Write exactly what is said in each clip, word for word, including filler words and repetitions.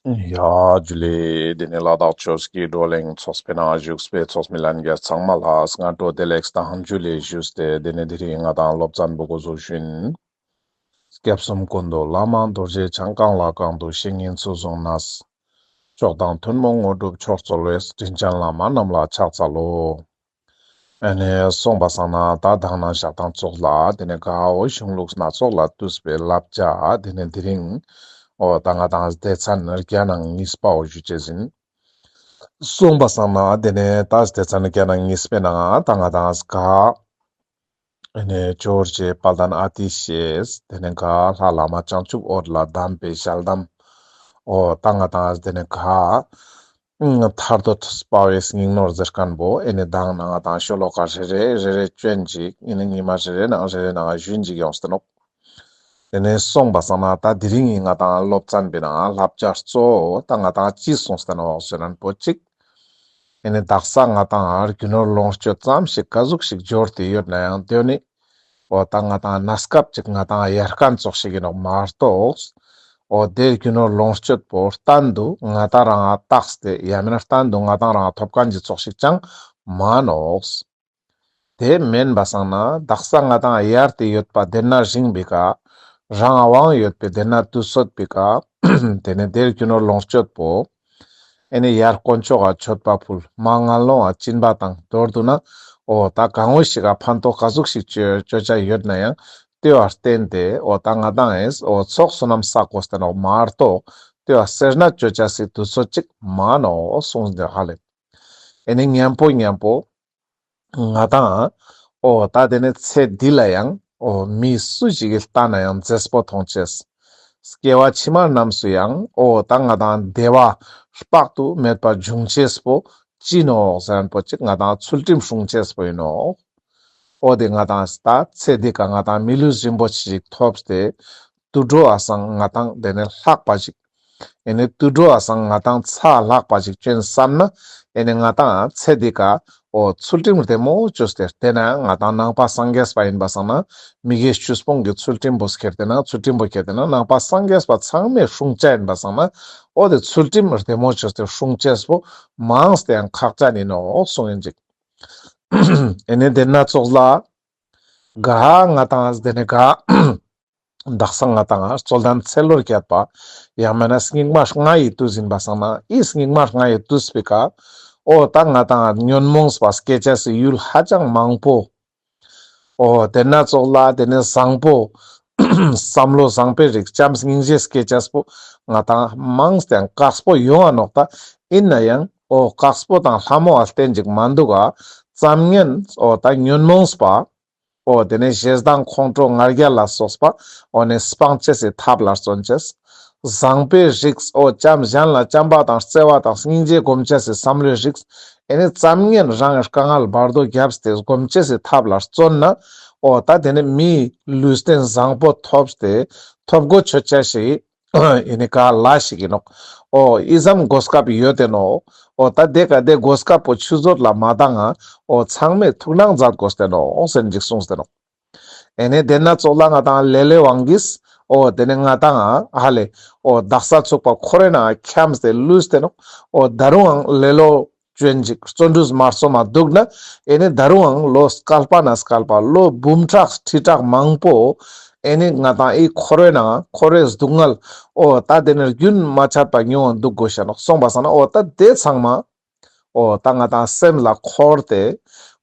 ཡ་ཇུ་ལེ། དེ་ནས་ལ་དྭགས་ཆོས་ཀྱི་བགྲོ་གླེང་ཚོགས་པའི་ནང་བཞུགས་པའི་ཚོགས་མི་ལྷན་རྒྱས་ཚང་མ་ལ་སྔ་དྲོ་བདེ་ལེགས་དང་ཇུ་ལེ་ཞུས་ཏེ། དེ་ནས་དེ་རིང་ང་དང་སློབ་ཚན་པོ་འགོ་འཛུགས་ཞུ་ཡིན། སྐྱབས་གསུམ་ཀུན་འདུས་བླ་མ་རྡོ་རྗེ་འཆང་། གང་ལ་གང་འདུལ་བཤེས་གཉེན་ཚུལ་བཟུང་ནས། མཆོག་དང་ཐུན་མོང་དངོས་གྲུབ་མཆོག་སྩོལ་བའི། དྲིན་ཅན་བླ་མ་རྣམས་ལ་ཕྱག་འཚལ་ལོ། ཨ་ནི་སོང་པ་སང་ན་ད་དང་ན་ཞག་དང་ཙོགས་ལ་དེ་ནས་ག་འོ་གཞུང་ལུགས་སྣ་ཚོགས་ལས་བཏུས་པའི་བསླབ་བྱ་དེ་ནས་དེ་རིང་འོ་ད་ང་དང་སྡེ་ཚན་བརྒྱ་ནང་གཉིས་པའོ་ཞུ་ཅེས་ཡིན། སོང་པ་སང་ན་དེ་ནས་ད་སྡེ་ཚན་བརྒྱ་ནང་གཉིས་པའི་ནང་ད་ང་དང་ག་ཨ་ནི་ཇོ་བོ་རྗེ་དཔལ་ལྡན་ཨ་ཏི་ཤས་དེ་ནས་ག་ལྷ་བླ་མ་བྱང་ཆུབ་འོད་ལ་གདམས་པའི་ཞལ་གདམས། འོ་ད་ང་དང་དེ་ནས་ག་ཨ་ཐར་འདོད་དཔའ་བོའི་སྙིང་ནོར་ཟེར་མཁན་པོ་ཨེ་ནི་མདང་ནང་ང་དང་ཤོ་ལོ་ཀ་རེ་རེ་རེ་རེ་བཅོན་ཅིག་ཨེ་ནི་ཉི་མ་རེ་རེ་ནང་རེ་རེ་ནང་ཞུན་ཅིག་ཡོངས་ཏེ་ནོག། དེ་ནས་སོང་པ་སང་ན་ད་དེ་རིང་ང་དང་སློབ་ཚན་པའི་ནང་བསླབ་བྱ་གཙོ་བོ་ད་ང་དང་ཅི་གསུངས་ཏེ་ནོག་ཟེར་ན་པོ་ཅིག། ཨེ་ནི་དག་ས་ང་དང་རྒྱུ་ནོར་ལོངས་སྤྱོད་ཙམ་ཞིག་ག་ཟུག་ཞིག་འབྱོར་ཏེ་ཡོད་ན་ཡང་དོན་ནི་འོ་ད་ང་དང་གནས་སྐབས་ཅིག་ང་དང་ཡར་མཁན་ཙོགས་ཤིག་ཡིན་ནོག་མ་གཏོགས། འོ་དེ་རྒྱུ་ནོར་ལོངས་སྤྱོད་པོ་གཏན་དུ་ང་དང་རང་བཏགས་ཏེ་ཡང་མིན་ན་གཏན་དུ་ང་དང་རང་ཐོབ་མཁན་གྱི་ཙོགས་ཤིག་ཅང་མ་ནོག། དེ་མེན་པ་སང་ན་དག་ས་ང་དང་ཡར་ཏེ་ཡོད་པ་དེ་ན་རིང་པའི་ཀ་རང་དབང་ཡོད་པའི་དེ་ན་དུས་ཚོད་པའི་ཀ་དེ་ནས་དེ་རྒྱུ་ནོར་ལོངས་སྤྱོད་པོ་ཨེ་ནི་ཡར་དཀོན་མཆོག་ག་མཆོད་པ་ཕུལ། མར་ངན་སློང་ང་སྦྱིན་པ་བཏང་། མདོར་བསྡུ་ན་འོ་ད་གང་བོ་ཞིག་ག་ཕན་ཐོགས་ག་ཟུག་ཞིག་ཅོ་ཅོ་ཅེས་ཡོད་ན་ཡང་དེ་བ་བརྟེན་ཏེ་འོ་ད་ང་དང་ཨེ་འོ་ཚོགས་བསོད་ནམས་བསགས་དགོས་ཏེ་ནོག་མ་གཏོགས་དེ་བ་སེར་སྣ་ཅོ་ཅེས་སི་དུས་ཚོད་ཅིག་མ་ནོག་གསུངས་ཏེ་ཧ་ལེ། ཨེ་ནི་མཉམ་པོ་མཉམ་པོ་ང་དང་འོ་ད་དེ་ནས་ཚེ་འདི་ལ་ཡང་འོ་མི་སུ་ཞིག་གི་ལྟ་ན་ཡང་མཛེས་པོ་མཐོང་ཅེས། སྐྱེ་བ་ཕྱི་མ་རྣམས་སུ་ཡང་འོ་ད་ང་དང་བདེ་བ་དཔག་ཏུ་མེད་པ་འབྱུང་ཅེས་པོ་ཅི་ནོག་ཟེར་ན་པོ་ཅིག་ང་དང་ཚུལ་ཁྲིམས་སྲུང་ཅེས་པོ་ཡིན་ནོག། འོ་དེ་ང་དང་ད་ཚེ་འདི་ཀ་ང་དང་མི་ལུས་རིན་པོ་ཆེ་ཞིག་ཐོབ་སྟེ་དུད་འགྲོ་བ་སང་ང་དང་དེ་ནས་ལྷག་པ་ཞིག་ཨེ་ནི་དུད་འགྲོ་བ་སང་ང་དང་ཚ་ལྷག་པ་ཞིག་ཅོ་ཡིན་བསམ་ན་ཨེ་ནི་ང་དང་ཚེ་འདི་ཀ་འོ་ཚུལ་ཁྲིམས་བདེ་མོ་ཅོས་ཏེ་དེ་ན་ང་དང་ནང་པ་སངས་རྒྱས་པ་ཡིན་པ་སང་ན་མི་དགེ་བཅུ་སྤོང་གི་ཚུལ་ཁྲིམས་པོ་ཁྱེར་ཏེ་ན་ཚུལ་ཁྲིམས་པོ་ཁྱེར་ཏེ་ན་ནང་པ་སངས་རྒྱས་པ་ཚང་མས་སྲུང་ཅེས་ཡིན་པ་སང་ན་འོ་དེ་ཚུལ་ཁྲིམས་བདེ་མོ་ཅོས་ཏེ་སྲུང་ཅེས་པོ་མངས་ཏེ་ཡང་ཁག་ཅན་ཡིན་ནོག་གསུངས་ཡིན་ཅིག། ཨེ་ནི་དེ་ན་ཙོགས་ལ་ག་ང་དང་དེ་ནས་ག་དག་ས་ང་དང་རྩོད་ལྡན་ཚེ་ལོ་བརྒྱད་པ་ཡང་མེན་ན་སྙིགས་མ་ལྔ་ཡི་དུས་ཡིན་པ་སང་ན་ཨི་སྙིགས་མ་ལྔ་ཡི་དུས་པའི་ཀ་འོ་ད་ང་དང་ཉོན་མོངས་པ་སྐྱེ་ཅེས་སི་ཡུལ་ཧ་ཅང་མང་པོ། འོ་དེ་ན་ཙོགས་ལ་དེ་ནས་བཟང་པོ་བསམ་བློ་བཟང་པོའི་རིགས་བྱམས་སྙིང་རྗེ་སྐྱེ་ཅེས་པོ་ང་དང་མངས་ཏེ་ཡང་དཀགས་པོ་ཡོང་ང་ནོག། ད་ཡིན་ན་ཡང་འོ་དཀགས་པོ་དང་ལྷ་མོ་བ་བསྟན་ཅིག་མ་འདུག་ག་ཙམ་ངན་འོ་ད་ཉོན་མོངས་པ། འོ་དེ་ནས་ཞེ་སྡང་ཁོང་ཁྲོ་ང་རྒྱལ་ལ་སོགས་པ་འོ་ནས་སྤང་ཅེས་སི་ཐབས་ལ་བརྩོན་ཅེས། བཟང་པོའི་རིགས་འོ་བྱམས་གཞན་ལ་བྱམས་པ་དང་བརྩེ་བ་དང་སྙིང་རྗེ་སྒོམ་ཅེས་སི་བསམ་བློའི་རིགས། ཨེ་ནི་ཙམ་ངན་རང་གི་དཀའ་ངལ་བར་དོ་བརྒྱབ་སྟེ་སྒོམ་ཅེས་སི་ཐབས་ལ་བརྩོན་ན་འོ་ད་དེ་ནི་མིའི་ལུས་རྟེན་བཟང་པོ་ཐོབ་སྟེ་ཐོབ་གོ་ཆོད་ཅེས་ཤིག་ཨེ་ནི་ག་ལ་ཞིག་ཡིན་ནོག། འོ་ཨི་ཙམ་གོ་སྐབས་ཡོད་དེ་ནོག། འོ་ད་དེ་ཀ་དེ་གོ་སྐབས་པོ་ཆུད་ཟོས་ལ་མ་བཏང་ང་འོ་ཚང་མས་ཐུགས་སྣང་མཛད་དགོས་ཏེ་ནོག་ཟེར་ཅིག་གསུངས་ཏེ་ནོག། ཨེ་ནི་དེ་ན་ཙོགས་ལ་ང་དང་ལེ་ལོའི་དབང་གིས་འོ་དེ་ནས་ང་དང་ཧ་ལེ་འོ་དག་ས་ཚུག་པ་འཁོར་བའི་ནང་འཁྱམས་ཏེ་ལུས་ཏེ་ནོག། འོ་ད་རུང་ལེ་ལོ་ཅོ་ཡིན་ཅིག་བརྩོན་འགྲུས་མ་རྩོམ་མ་འདུག་ན་ཨེ་ནི་ད་རུང་ལོ་བསྐལ་པ་ན་བསྐལ་པ་ལོ་འབུམ་ཕྲག་ཁྲི་ཕྲག་མང་པོ་ཨེ་ནི་ང་དང་ཨི་འཁོར་བའི་ནང་འཁོར་བའི་སྡུག་བསྔལ་འོ་ད་དེ་ནས་རྒྱུན་མ་ཆད་པ་མྱོང་ང་འདུག་དགོས་ཤ་ནོག། སོང་པ་སང་ན་འོ་ད་དེ་ཚང་མ་འོ་ད་ང་དང་སེམས་ལ་འཁོར་ཏེ་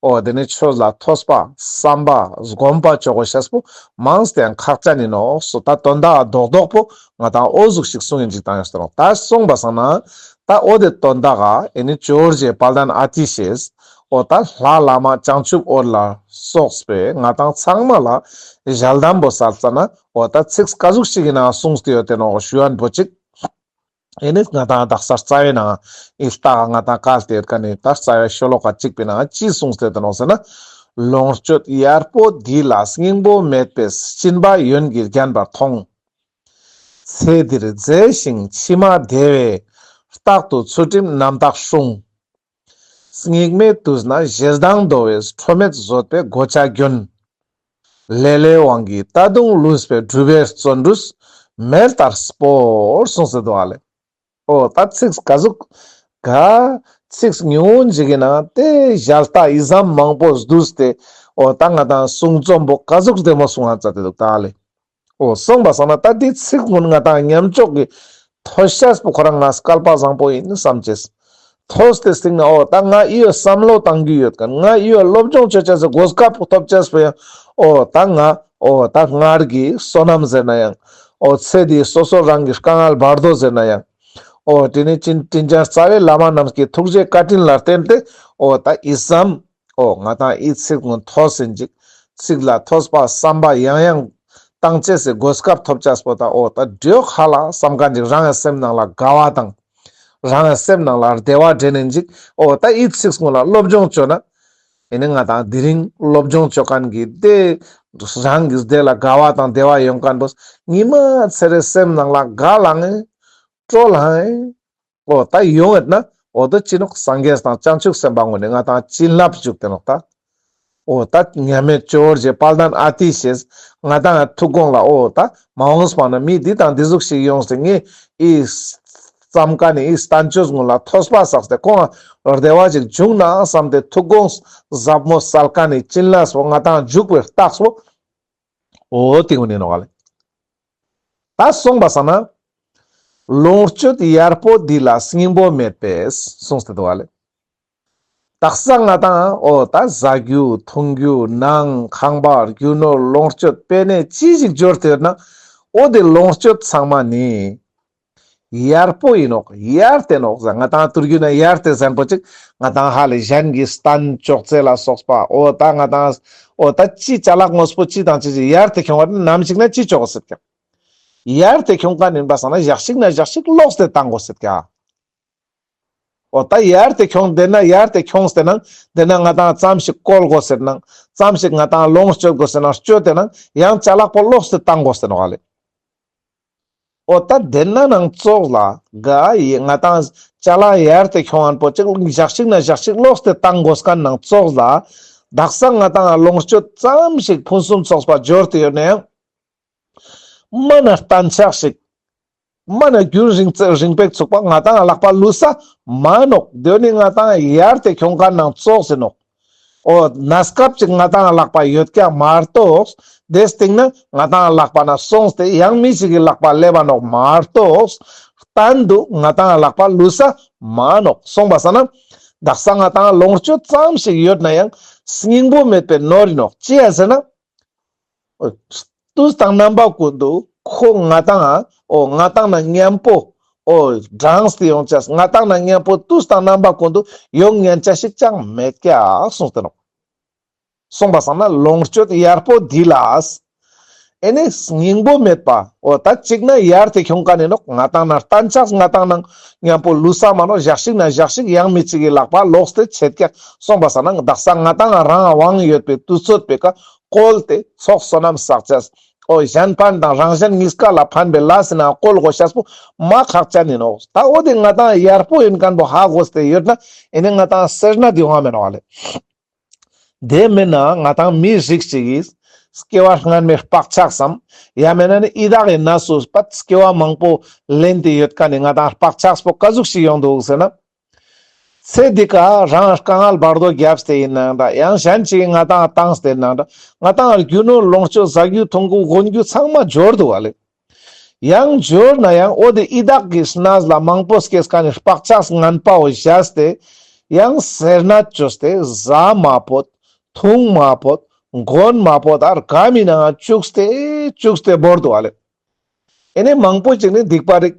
འོ་དེ་ནས་ཆོས་ལ་ཐོས་པ་བསམ་པ་སྒོམ་པ་ཅོ་དགོས་ཤེས་པོ་མངས་ཏེ་ཡང་ཁག་ཅན་ཡིན་ནོག་སོ། ད་དོན་དག་རྡོག་རྡོག་པོ་ང་དང་འོ་ཟུག་ཞིག་གསུང་ཡིན་ཅིག་བཏང་ཡོད་ཟེར་ནོག། ད་སོང་པ་སང་ན་ད་འོ་དེ་དོན་དག་ག་ཨེ་ནི་ཇོ་བོ་རྗེ་དཔལ་ལྡན་ཨ་ཏི་ཤས་འོ་ད་ལྷ་བླ་མ་བྱང་ཆུབ་འོད་ལ་སོགས་པས་ང་དང་ཚང་མ་ལ་ཞལ་གདམས་པོ་སལ་ཙ་ན་འོ་ད་ཚིགས་ག་ཟུག་ཞིག་གི་ནང་གསུངས་ཏེ་ཡོད་དེ་ནོག་ཞུ་ཡན་པོ་ཅིག། ཨེ་ནི་ང་དང་དག་ས་རྩ་བའི་ནང་ཨི་ལྟ་ག་ང་དང་བཀལ་ཏེ་ཡོད་མཁན་ནི་ད་རྩ་བའི་ཤོ་ལོ་ཀ་གཅིག་པའི་ནང་ཅི་གསུངས་ཏེ་ཡོད་དེ་ནོག་ཟེར་ན། ལོངས་སྤྱོད་ཡར་པོ་འདི་ལ་སྙིང་པོ་མེད་པས་སྦྱིན་པ་ཡོན་གྱིས་བརྒྱན་པར་མཐོང་། ཚེ་འདིར་མཛེས་ཤིང་ཕྱི་མ་བདེ་བས་རྟག་ཏུ་ཚུལ་ཁྲིམས་རྣམ་དག་སྲུང་། སྙིགས་མའི་དུས་ན་ཞེ་སྡང་འདོ་བས་ཁྲོ་མེད་བཟོད་པའི་གོ་ཆ་གྱོན། ལེ་ལོའི་དབང་གིས་ད་དུང་ལུས་པའི་སྒྲུབ་པའི་བརྩོན་འགྲུས་མེ་ལྟར་སྤོར། གསུངས་ཏེ་འདུག་ཨ་ལེ། འོ་ད་ཚིག་ག་ཟུག་ག་ཚིག་ཉུང་ངུན་ཞིག་གི་ནང་དེ་ཞལ་ལྟ་ཡི་ཟམ་མང་པོ་བསྡུས་ཏེ་འོ་ད་ང་ཏང་གསུང་རྩོམ་པོ་ག་ཟུག་བདེ་མོ་གསུང་ང་མཛད་དེ་འདུག་ད་ལེ། འོ་སོང་པ་སང་ན་ད་འདི་ཚིག་ཀུན་ང་ཏང་ཉམས་ཆོག་གི་ཐོས་ཤེས་པོ་ཁོ་རང་ང་སྐལ་པ་བཟང་པོ་ཡིན་བསམ་ཅེས། ཐོས་ཏེ་སྟིང་ན་འོ་ད་ང་ཨི་ཡོ་བསམ་བློ་བཏང་རྒྱུ་ཡོད་མཁན། ང་ཨི་ཡོ་སློབ་སྦྱོང་བྱེད་ཅེས་སི་གོ་སྐབས་པོ་ཐོབ་ཅེས་པོ་ཡང་འོ་ད་ང་འོ་ད་སྔར་གྱི་བསོད་ནམས་ཟེར་ན་ཡང་། འོ་ཚེ་འདིའི་སོ་སོ་རང་གི་དཀའ་ངལ་བར་དོ་ཟེར་ན་ཡང་། འོ་དེ་ནི་དྲིན་དྲིན་ཅན་རྩ་བའི་བླ་མ་རྣམས་ཀྱི་ཐུགས་རྗེ་བཀའ་དྲིན་ལ་བརྟེན་ཏེ་འོ་ད་ཡི་ཟམ། འོ་ང་ཏང་ཨི་ཚིག་ཀུན་ཐོས་ཟིན་ཅིག། ཚིག་ལ་ཐོས་པ་བསམ་པ་ཡང་ཡང་བཏང་ཅེས་སི་གོ་སྐབས་ཐོབ་ཅེས་པོ་ད་འོ་ད་འགྲིག་ཧ་ལ་བསམ་མཁན་ཅིག། རང་ངི་སེམས་ནང་ལ་དགའ་བ་དང་། རང་ངི་སེམས་ནང་ལ་བདེ་བ་འདྲེན་ནིན་ཅིག། འོ་ད་ཨི་ཚིག་ཀུན་ལ་སློབ་སྦྱོང་བཅོ་ན། ཨེ་ནི་ང་ཏང་དེ་རིང་སློབ་སྦྱོང་བཅོ་མཁན་གྱི་དེ་རང་གི་བདེ་ལ་དགའ་བ་དང་བདེ་བ་ཡོང་མཁན་པོ་ཉི་མ་ཚེ་རེ་སེམས་ནང་ལ་དགའ་ལང་ངེ་སྤྲོ་ལང་ངེ། འོ་ད་ཡོང་ཡོད་ན་འོ་ད་ཅི་ནོག། སངས་རྒྱས་དང་བྱང་ཆུབ་སེམས་དཔའ་ངོ་ནས་ང་ཏང་བྱིན་རླབས་བཅུག་སྟེ་ནོག་ད། འོ་ད་མཉམ་མེད་ཇོ་བོ་རྗེ་དཔལ་ལྡན་ཨ་ཏི་ཤས་ང་ཏང་ཐུགས་དགོངས་ལ་འོ་ད་མ་འོངས་པ་ན་མི་འདི་དང་འདི་ཟུག་ཞིག་ཡོངས་ཏེ་ངས་ཨི་བསམ་མཁན་ནི་ཨི་བསྟན་བཅོས་ཀུན་ལ་ཐོས་པ་བསགས་ཏེ་ཁོང་བདེ་བ་ཅིག་འབྱུང་ན་བསམ་སྟེ་ཐུགས་དགོངས་ཟབ་མོ་སལ་མཁན་ནི་བྱིན་རླབས་པོ་ང་ཏང་འཇུག་པའི་རྟགས་པོ། འོ་དེ་ཀུན་ནི་ནོག་ལེ། ད་སོང་པ་སང་ན་ལོངས་སྤྱོད་ཡར་པོ་འདི་ལ་སྙིང་པོ་མེད་པས་གསུངས་ཏེ་འདུག་ལེ། དག་ས་ང་ཏང་འོ་ད་ཟ་རྒྱུ་འཐུང་རྒྱུ་ནང་ཁང་པ་རྒྱུ་ནོར་ལོངས་སྤྱོད་དཔེ་ནས་ཅི་ཞིག་འབྱོར་ཏེ་ཡོད་ན་འོ་དེ་ལོངས་སྤྱོད་ཚང་མ་ནི་ཡར་པོ་ཡིན་ནོག། ཡར་ཏེ་ནོག་ཟེར། ང་ཏང་དུར་རྒྱུ་ན་ཡར་ཏེ་ཟན་པོ་ཅིག་ང་ཏང་ཧ་ལས་གཞན་གྱི་སྟན་ཅོག་ཙེ་ལ་སོགས་པ་འོ་ད་ང་ཏང་འོ་ད་ཅི་ཅ་ལག་དངོས་པོ་ཅི་དང་ཅི་ཅི་ཡར་ཏེ་ཁྱོང་བ་ནམ་ཞིག་ན་ཅི་ཅོག་གོ་སེད་ཀྱག། ཡར་ཏེ་ཁྱོང་མཁན་ཡིན་པ་སང་ན་ཞག་ཞིག་ན་ཞག་ཞིག་ལོག་སྟེ་བཏང་གོ་སེད་ཀྱག། འོ་ད་ཡར་ཏེ་ཁྱོང་དེ་ན་ཡར་ཏེ་ཁྱོངས་ཏེ་ནང་དེ་ན་ང་ཏང་ཙམ་ཞིག་བཀོལ་གོ་སེད་ནང་ཙམ་ཞིག་ང་ཏང་ལོངས་སྤྱོད་གོ་སེད་ནང་སྤྱོད་དེ་ནང་ཡང་ཅ་ལག་པོ་ལོག་སྟེ་བཏང་གོ་སེད་ནོག་ལེ། འོ་ད་དེ་ན་ནང་ཙོགས་ལ་ག་ཡི་ང་ཏང་ཅ་ལག་ཡར་ཏེ་ཁྱོང་ཨན་པོ་ཅིག་ཞག་ཞིག་ན་ཞག་ཞིག་ལོག་སྟེ་བཏང་གོ་མཁན་ནང་ཙོགས་ལ་དག་ས་ང་ཏང་ལོངས་སྤྱོད་ཙམ་ཞིག་ཕུན་སུམ་ཚོགས་པ་འབྱོར་ཏེ་ཡོད་ན་ཡང་། མ་ན་གཏན་ཆགས་ཤིག། མ་ན་རྒྱུན་རིང་ཙེ་རིང་པོ་ཚུགས་པ་ང་ཏང་ལག་པ་ལུས་ས་མ་ནོག། དེ་ནི་ང་ཏང་ཡར་ཏེ་ཁྱོང་མཁན་ནང་ཙོགས་ཡིན་ནོག། འོ་གནས་སྐབས་ཅིག་ང་ཏང་ལག་པ་ཡོད་ཀྱག་མ་གཏོགས་དེ་སྟིང་ན་ང་ཏང་ལག་པ་ན་སོང་སྟེ་ཡང་མི་ཞིག་གི་ལག་པ་སླེབ་བ་ནོག་མ་གཏོགས་གཏན་དུ་ང་ཏང་ལག་པ་ལུས་ས་མ་ནོག། སོང་པ་སང་ན་དག་ས་ང་ཏང་ལོངས་སྤྱོད་ཙམ་ཞིག་ཡོད་ན་ཡང་སྙིང་པོ་མེད་པའི་ནོར་ཡིན་ནོག། ཅི་ཡ་ཟེར་ན། དུས་དང་རྣམ་པ་ཀུན་ཏུ་ཁོ་ང་ཏང་ཨ་འོ་ང་ཏང་ན་མཉམ་པོ་འོ་འབྲངས་ཏེ་ཡོང་ཅེས་ང་ཏང་ན་མཉམ་པོ་དུས་དང་རྣམ་པ་ཀུན་ཏུ་ཡོང་ཉན་ཅེས་ཤིག་ཅང་མེད་ཀྱག་གསུངས་ཏེ་ནོག། སོང་པ་སང་ན་ལོངས་སྤྱོད་ཡར་པོ་འདི་ལ་ཨེ་ནི་སྙིང་པོ་མེད་པ་འོ་ད་ཅིག་ན་ཡར་ཏེ་ཁྱོང་མཁན་ཡིན་ནོག། ང་ཏང་ན་གཏན་ཆགས་ང་ཏང་ན་མཉམ་པོ་ལུས་ས་མ་ནོག། ཞག་ཞིག་ན་ཞག་ཞིག་ཡང་མི་ཅིག་གི་ལག་པ་ལོག་སྟེ་ཆེད་ཀྱག། སོང་པ་སང་ན་དག་ས་ང་ཏང་རང་དབང་ཡོད་པའི་དུས་ཚོད་པའི་ཀ་བཀོལ་ཏེ་ཚོགས་བསོད་ནམས་བསགས་ཅེས། འོ་གཞན་ཕན་དང་རང་གཞན་གཉིས་ཀ་ལ་ཕན་པའི་ལས་ཟེར་ན་བཀོལ་དགོས་ཤེས་པོ་མ་ཁག་ཅན་ཡིན་ནོག། ད་འོ་དེ་ང་ཏང་ཡར་པོ་ཡིན་མཁན་པོ་ཧ་གོ་སྟེ་ཡོད་ན་ཨེ་ནི་ང་ཏང་སེར་སྣ་དེ་ཡོང་བ་མེད་ནོག་ལེ། དེ་མིན་ན་ང་ཏང་མི་རིགས་ཅིག་གིས་སྐྱེ་བ་སྔན་མའི་བག་ཆགས་སམ་ཡང་མིན་ན་ནི་ཡི་དྭགས་ཡི་གནས་སུ་སྐྱེ་བ་མང་པོ་ལེན་ཏེ་ཡོད་མཁན་ནི་ང་ཏང་བག་ཆགས་པོ་ག་ཟུག་ཞིག་ཡོང་འདུག་ཟེར་ན། ཚེ་འདི་ཀ་རང་དཀའ་ངལ་བར་དོ་བརྒྱབ་སྟེ་ཡིན་ནའང་འདྲ། ཡང་གཞན་ཅིག་གིས་ང་ཏང་བཏང་སྟེ་ཡིན་ནའང་འདྲ། ང་ཏང་རྒྱུ་ནོར་ལོངས་སྤྱོད་ཟ་རྒྱུ་འཐུང་རྒྱུ་གོན་རྒྱུ་ཚང་མ་འབྱོར་འདུག་བ་ལེ། ཡང་འབྱོར་ན་ཡང་འོ་དེ་ཡི་དྭགས་ཀྱི་གནས་ལ་མང་པོ་སྐྱེས་མཁན་ནི་བག་ཆགས་ངན་པ་བོ་བཞག་སྟེ་ཡང་སེར་སྣ་བཅོས་ཏེ་ཟ་མ་ཕོད་འཐུང་མ་ཕོད་གོན་མ་ཕོད་ཨ་རྒ་མི་ནང་བཅུག་སྟེ་བཅུག་སྟེ་བོར་འདུག་བ་ལེ། ཨེ་ནི་མང་པོ་ཅིག་ནི་སྡིག་པ་རིག།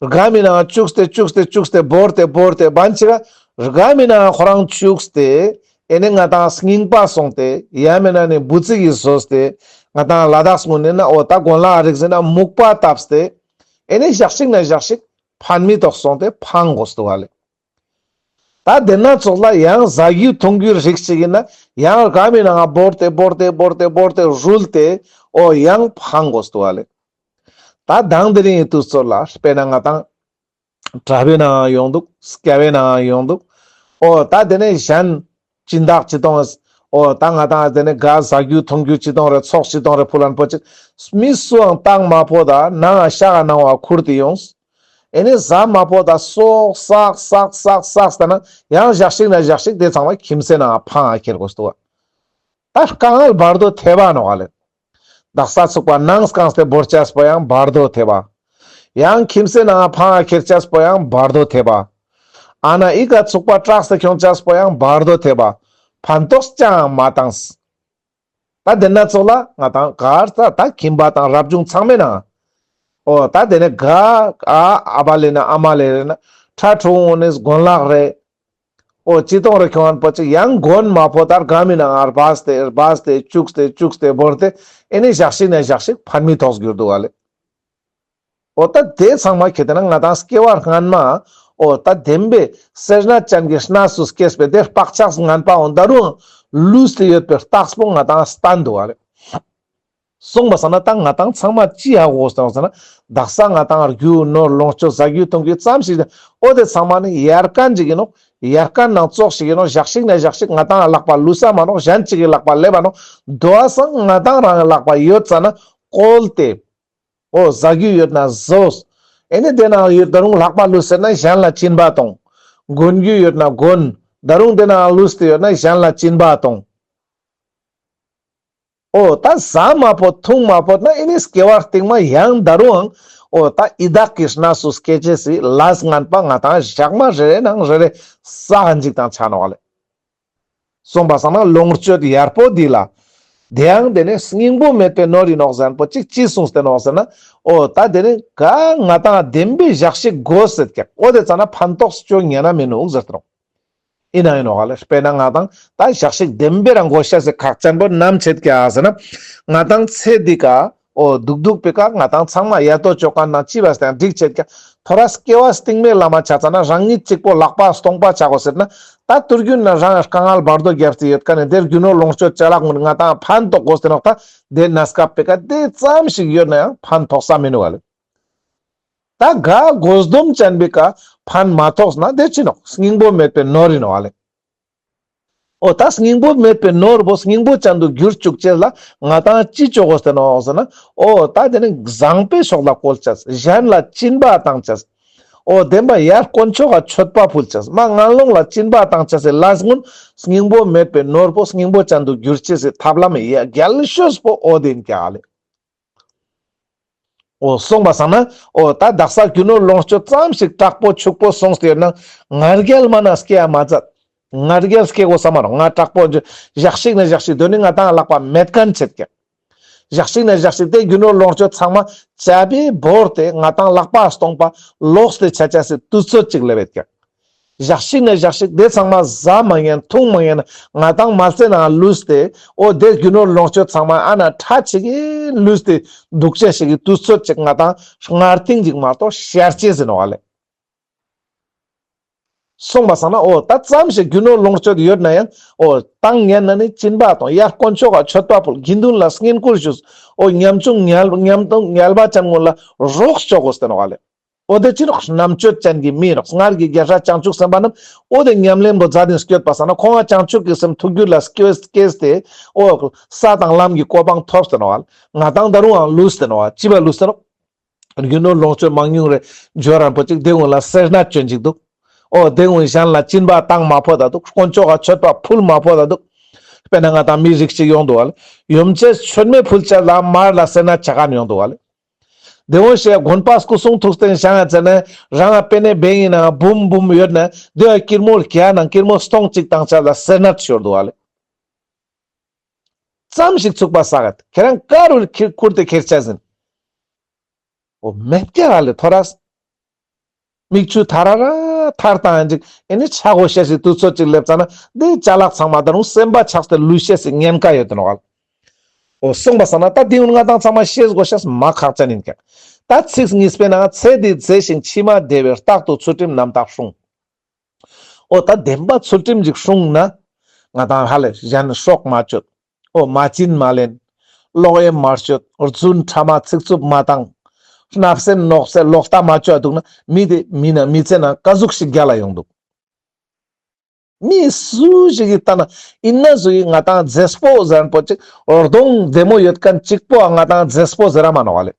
རྒ་མི་ནང་བཅུག་སྟེ་བཅུག་སྟེ་བཅུག་སྟེ་བོར་ཏེ་བོར་ཏེ་བན་ཅིག་ར་རྒ་མི་ནང་ཁོ་རང་བཅུག་སྟེ་ཨེ་ནི་ང་ཏང་རྙིང་པ་སོང་སྟེ་ཡང་མིན་ན་ནི་འབུ་ཙི་གི་བཟོས་ཏེ་ང་ཏང་ལ་དྭགས་ངོས་ནས་ན་འོ་ད་གོན་ལ་རིག་ཟེར་ན་མུག་པ་བཏབ་སྟེ་ཨེ་ནི་ཞག་ཞིག་ན་ཞག་ཞིག་ཕན་མི་ཐོགས་སོང་སྟེ་ཕང་དགོས་འདུག་བ་ལེ། ད་དེ་ན་ཙོགས་ལ་ཡང་ཟ་རྒྱུ་འཐུང་རྒྱུ་རིགས་ཅིག་ཡིན་ན་ཡང་རྒ་མི་ནང་བོར་ཏེ་བོར་ཏེ་བོར་ཏེ་བོར་ཏེ་རུལ་ཏེ་འོ་ཡང་ཕང་དགོས་འདུག་བ་ལེ། ད་དང་དེ་རིང་གི་དུས་ཚོད་ལ་དཔེར་ན་ང་ཏང་གྲྭ་པའི་ནང་ཡོང་འདུག། སྐྱ་བའི་ནང་ཡོང་འདུག། འོ་ད་དེ་ནས་གཞན་སྦྱིན་བདག་ཅི་གཏོང་། འོ་ད་ང་ཏང་དེ་ནས་ག་ཟ་རྒྱུ་འཐུང་རྒྱུ་ཅི་གཏོང་རེ་ཚོགས་ཅི་གཏོང་རེ་ཕུལ་ལན་པོ་ཅིག་མི་སུའང་བཏང་མ་ཕོད་ད་ནང་ང་ཤག་ག་ནང་བ་ཁུར་ཏེ་ཡོངས། ཨེ་ནི་ཟ་མ་ཕོད་ད་སོག་སག་སག་སག་སག་ད་ན་ཡང་ཞག་ཞིག་ན་ཞག་ཞིག་དེ་ཚང་མ་ཁྱིམ་མཚེས་ནང་ཕང་ང་ཁྱེར་དགོས་འདུག་བ། ད་དཀའ་ངལ་བར་དོ་ཐེབས་པ་ནོག་ལེ། དག་ས་ཚུགས་པ་ནང་སྐངས་ཏེ་བོར་ཅེས་པོ་ཡང་བར་དོ་ཐེབས་པ། ཡང་ཁྱིམ་མཚེས་ནང་ཕང་ང་ཁྱེར་ཅེས་པོ་ཡང་བར་དོ་ཐེབས་པ། ཨ་ན་ཨི་ཀ་ཚུགས་པ་སྐྲག་སྟེ་ཁྱོང་ཅེས་པོ་ཡང་བར་དོ་ཐེབས་པ། ཕན་ཐོགས་ཅང་མ་བཏང་། ད་དེ་ན་ཚོགས་ལ་ང་དང་གར་ད་ད་ཁྱིམ་པ་དང་རབ་བྱུང་ཚང་མའི་ནང་། འོ་ད་དེ་ནས་ག་ཨ་ཨ་བ་ལེ་ན་ཨ་མ་ལེ་རེ་ན་ཁྲ་ཁྲོ་འོ་ནས་གོན་ལག་རེ། འོ་ཅི་གཏོང་རེ་ཁྱོང་ཨན་པོ་ཅིག་ཡང་གོན་མ་ཕོད་ད་ར་ག་མི་ནང་ང་སྦས་ཏེ་སྦས་ཏེ་བཅུག་སྟེ་བཅུག་སྟེ་བོར་ཏེ་ཨེ་ནི་ཞག་ཞིག་ན་ཞག་ཞིག་ཕན་མི་ཐོགས་གྱུར་འདུག་བ་ལེ། འོ་ད་དེ་ཚང་མ་ཁྱེད་དེ་ན་ང་དང་སྐྱེ་བ་སྔན་མ་འོ་ད་བདེན་པའི་སེར་སྣ་ཅན་གྱི་གནས་སུ་སྐྱེས་པའི་དེ་བག་ཆགས་ངན་པ་འོ་ད་རུང་ལུས་ཏེ་ཡོད་པའི་རྟགས་པོ་ང་དང་སྟན་འདུག་བ་ལེ། སོང་པ་སང་ན་ད་ང་དང་ཚང་མ་ཅི་ཧ་གོ་སྟེ་ཡོང་ཟེར་ན། དག་ས་ང་དང་རྒྱུ་ནོར་ལོངས་སྤྱོད་ཟ་རྒྱུ་འཐུང་རྒྱུ་ཙམ་ཞིག་འོ་དེ་ཚང་མ་ནི་ཡར་ཀན་ཅིག་ཡིན་ནོག་ཡར་ཀན་ནང་ཙོགས་ཤིག་ཡིན་ནོག་ཞག་ཞིག་ན་ཞག་ཞིག་ང་དང་ལག་པ་ལུས་ས་མ་ནོག་གཞན་ཅིག་གི་ལག་པ་ལེབ་བ་ནོག་དོ་བ་སང་ང་དང་རང་གི་ལག་པ་ཡོད་ཙ་ན་བཀོལ་ཏེ། འོ་ཟ་རྒྱུ་ཡོད་ན་ཟོས། ཨེ་ནི་དེ་ནང་ཡོད་ད་རུང་ལག་པ་ལུས་ཟེར་ན་གཞན་ལ་སྦྱིན་པ་གཏོང་། གོན་རྒྱུ་ཡོད་ན་གོན། ད་རུང་དེ་ནང་ལུས་ཏེ་ཡོད་ན་གཞན་ལ་སྦྱིན་པ་གཏོང་། འོ་ད་ཟ་མ་ཕོད་འཐུང་མ་ཕོད་ན་ཨེ་ནི་སྐྱེ་བ་རྟིང་མ་ཡང་ད་རུང་འོ་ད་ཡི་དྭགས་ཀྱི་གནས་སུ་སྐྱེ་ཅེས་སི་ལས་ངན་པ་ང་དང་ཞག་མ་རེ་རེ་ནང་རེ་རེ་བསགས་ཨིན་ཅིག་དང་ཆ་ནོག་ལེ། སོང་པ་སང་ན་ལོངས་སྤྱོད་ཡར་པོ་འདི་ལ། དེ་ཡང་དེ་ནི་སྙིང་པོ་མེད་པའི་ནོར་ཡིན་ནོག་ཟེར་ན་པོ་ཅིག་ཅི་གསུངས་ཏེ་ནོག་ཟེར་ན། འོ་ད་དེ་ནི་ག་ང་དང་བདེན་པའི་ཞག་ཞིག་དགོས་ཟེར་ཀྱག་འོ་དེ་ཙ་ན་ཕན་ཐོགས་ཅོ་ཉན་ན་མི་ནུག་ཟེར་ཏེ་ནོག་ཡིན་ན་ཡིན་ནོག་ག་ལེ། དཔེར་ན་ང་དང་ད་ཞག་ཞིག་བདེན་པའི་རང་དགོས་ཤེས་སི་ཁག་ཅན་པོ་ནམ་ཆད་ཀྱག་ཟེར་ན། ང་དང་ཚེ་འདི་ཀ་འོ་སྡུག་སྡུག་པའི་ཀ་ང་དང་ཚང་མ་ཡ་ཏོ་ཅོ་ཀ་ན་ཅི་བ་སྟེ་འགྲིག་ཆད་ཀྱག་ཐོ་རས་སྐྱེ་བ་སྟིང་མའི་ལ་མ་ཆ་ཙ་ན་རང་ཉིད་གཅིག་པོ་ལག་པ་སྟོང་པ་ཆ་དགོས་ཟེར་ན། ད་ཏུར་རྒྱུན་ན་རང་དཀའ་ངལ་བར་དོ་རྒྱབ་སྟེ་ཡོད་ཀ་ནས་དེར་རྒྱུ་ནོར་ལོངས་སྤྱོད་ཅ་ལག་ངུན་ང་དང་ཕན་ཐོགས་དགོས་ཏེ་ནོག་ད་དེ་གནས་སྐབས་པའི་ཀ་དེ་ཙམ་ཞིག་ཡོད་ན་ཡང་ཕན་ཐོགས་ས་མི་ནུག་ག་ལེ། ད་ག་དགོས་སྡོམ་ཅན་པའི་ཀ་ཕན་མ་ཐོགས་ན་དེ་ཅི་ནོག་སྙིང་པོ་མེད་པའི་ནོར་ཡིན་ནོག་ལེ། འོ་ད་སྙིང་པོ་མེད་པའི་ནོར་བོ་སྙིང་པོ་ཅན་དུ་འགྱུར་བཅུག་ཅེས་ལ་ང་དང་ཅི་ཅོ་དགོས་ཏེ་ནོག་ཟེར་ན། འོ་ད་དེ་ནི་བཟང་པོའི་ཕྱོགས་ལ་བཀོལ་ཅེས། གཞན་ལ་སྦྱིན་པ་བཏང་ཅེས། འོ་བདེན་པ་ཡར་དཀོན་མཆོག་ག་མཆོད་པ་ཕུལ་ཅེས། མ་ངན་སློང་ལ་སྦྱིན་པ་བཏང་ཅེས་སི་ལས་ངུན་སྙིང་པོ་མེད་པའི་ནོར་བོ་སྙིང་པོ་ཅན་དུ་འགྱུར་ཅེས་སི་ཐབས་ལམ་ཡ་རྒྱལ་ཤོས་པོ་འོ་དེ་ཡིན་ཀྱག་ལེ། འོ་སོང་པ་སང་ན་འོ་ད་དག་ས་རྒྱུ་ནོར་ལོངས་སྤྱོད་ཙམ་ཞིག་དྲག་པོ་ཕྱུག་པོ་སོང་སྟེ་ཡོད་ན་ང་རྒྱལ་མ་ན་སྐྱེ་ཡ་མ་མཛད། ང་རྒྱལ་སྐྱེ་དགོས་ས་མ་རོགས། ང་དྲག་པོ་ཞག་ཞིག་ན་ཞག་ཞིག་དོན་ནི་ང་དང་ལག་པ་མེད་མཁན་ཆད་ཀྱག་ཞག་ཞིག་ན་ཞག་ཞིག་དེ་རྒྱུ་ནོར་ལོངས་སྤྱོད་ཚང་མ་ཅ་པེ་བོར་ཏེ་ང་དང་ལག་པ་སྟོང་པ་ལོག་སྟེ་ཆ་ཆ་སི་དུས་ཚོད་ཅིག་ལེབ་ཡོད་ཀྱག་ཞག་ཞིག་ན་ཞག་ཞིག་དེ་ཚང་མ་ཟ་མ་ཉན་འཐུང་མ་ཉན་ང་དང་མ་ཚེ་ནང་ལུས་ཏེ་འོ་དེ་རྒྱུ་ནོར་ལོངས་སྤྱོད་ཚང་མ་ཨ་ན་ཁྲ་ཆིག་གི་ལུས་ཏེ་འདུག་ཅེས་ཤིག་གི་དུས་ཚོད་ཅིག་ང་དང་སྔར་ཐེངས་ཅིག་མ་གཏོགས་ཤར་ཅེས་ཟེར་ནོག་ལེ། སོང་པ་སང་ན་འོ་ད་ཙམ་ཞིག་རྒྱུ་ནོར་ལོངས་སྤྱོད་ཡོད་ན་ཡང་འོ་བཏང་ཉན་ན་ནི་སྦྱིན་པ་དང་ཡར་དཀོན་མཆོག་ག་མཆོད་པ་ཕུལ། དགེ་འདུན་ལ་བསྙེན་བཀུར་ཞུས། འོ་ཉམ་ཆུང་ཉལ་ཉམ་དུང་ཉལ་བ་ཅན་ངོ་ལ་རོགས་ཅོ་དགོས་ཏེ་ནོག་ལེ། འོ་དེ་ཅི་ནོག་རྣམ་དཔྱོད་ཅན་གྱི་མི་ནོག་སྔར་གྱི་རྒྱལ་སྲས་བྱང་ཆུབ་སེམས་དཔའ་རྣམས་འོ་དེ་ཉམས་ལེན་པོ་མཛད་དེ་སྐྱོད་པ་སང་ན་ཁོང་ང་བྱང་ཆུབ་ཀྱི་སེམས་ཐུགས་རྒྱུད་ལ་སྐྱེས་སྐྱེས་ཏེ་འོ་ས་དང་ལམ་གྱི་གོ་འཕང་ཐོབ་སྟེ་ནོག་ང་དང་ད་རུང་ཡང་ལུས་ཏེ་ནོག་ཅི་བ་ལུས་ཏེ་ནོག་རྒྱུ་ནོར་ལོངས་སྤྱོད་མང་ཉུང་རེ་འབྱོར་རན་པོ་ཅིག་དེ་ཀུན་ལ་སེར་སྣ་ཅོན་ཅིག་འདུག་འོ་དེ་ཀུན་གཞན་ལ་སྦྱིན་པ་བཏང་མ་ཕོད་ད་འདུག་དཀོན་མཆོག་ག་མཆོད་པ་ཕུལ་མ་ཕོད་ད་འདུག་དཔེར་ན་ང་དང་མི་རིགས་ཅིག་ཡོང་འདུག་བ་ལེ། ཡུམ་ཆེན་མཆོད་མེ་ཕུལ་ཅེས་ལ་མར་ལ་སེར་སྣ་ཆ་མཁན་ཡོང་འདུག་བ་ལེ། དེ་འོ་ཞེས་དགོན་པ་སྐུ་གསུང་ཐུགས་རྟེན་བཞེངས་ཡ་ཟེར་ནས་རང་ང་པེ་ནེ་བེང་ཡིན་ན་འབུམ་འབུམ་ཡོད་ན་དེ་བ་ཀིར་མོ་བརྒྱ་ནང་ཀིར་མོ་སྟོང་གཅིག་བཏང་ཅེས་ལ་སེར་སྣ་ཤོར་འདུག་བ་ལེ། ཙམ་ཞིག་ཚུགས་པ་བསགས་ཡོད། ཁྱེད་རང་ཀ་རུ་ཁྱེར་ཁུར་ཏེ་ཁྱེར་ཅེས་ཡིན། འོ་མེད་ཀྱག་ལེ་ཐོ་རས། མིག་ཆུ་ཐར་ར་ཐར་བཏང་ཡིན་ཅིག་ཨེ་ནི་ཆ་དགོས་ཤེས་སི་དུས་ཚོད་ཅིག་ལེབ་ཙ་ན་དེ་ཅ་ལག་ཚང་མ་ད་རུང་སེམས་པ་ཆགས་ཏེ་ལུས་ཤེས་སི་ཉེན་ཁ་ཡོད་དེ་ནོག་ལེ། འོ་སོང་པ་སང་ན་ད་དེ་ཀུན་ང་དང་ཚང་མ་ཤེས་དགོས་ཤེས་མ་ཁག་ཅན་ཡིན་ཀྱག་ད་ཚིག་གཉིས་པའི་ནང་ཚེ་འདི་མཛེས་ཤིང་ཕྱི་མ་བདེ་བས། རྟག་ཏུ་ཚུལ་ཁྲིམས་རྣམ་དག་སྲུང་། འོ་ད་བདེན་པ་ཚུལ་ཁྲིམས་ཅིག་སྲུང་ན་ང་དང་ཧ་ལས་གཞན་སྲོག་མ་གཅོད། འོ་མ་བྱིན་མ་ལེན། ལོག་གཡེམ་མ་སྤྱོད། རྫུན་ཕྲ་མ་ཚིག་རྩུབ་མ་བཏང་། བརྣབ་སེམས་ནོག་སེམས་ལོག་ལྟ་མ་བཅོ་འདུག་ན་མི་དེ་མི་ན་མི་ཚེ་ནང་ཀ་ཟུག་ཞིག་རྒྱལ་ལ་ཡོང་འདུག་མི་སུ་ཞིག་གི་ལྟ་ན་ཡིན་ན་སུ་ཡི་ང་དང་མཛེས་པོ་ཟེར་མཁན་པོ་ཅིག་གདོང་བདེ་མོ་ཡོད་མཁན་གཅིག་པོ་ང་དང་མཛེས་པོ་ཟེར་ར་མ་ནོག་ལེ།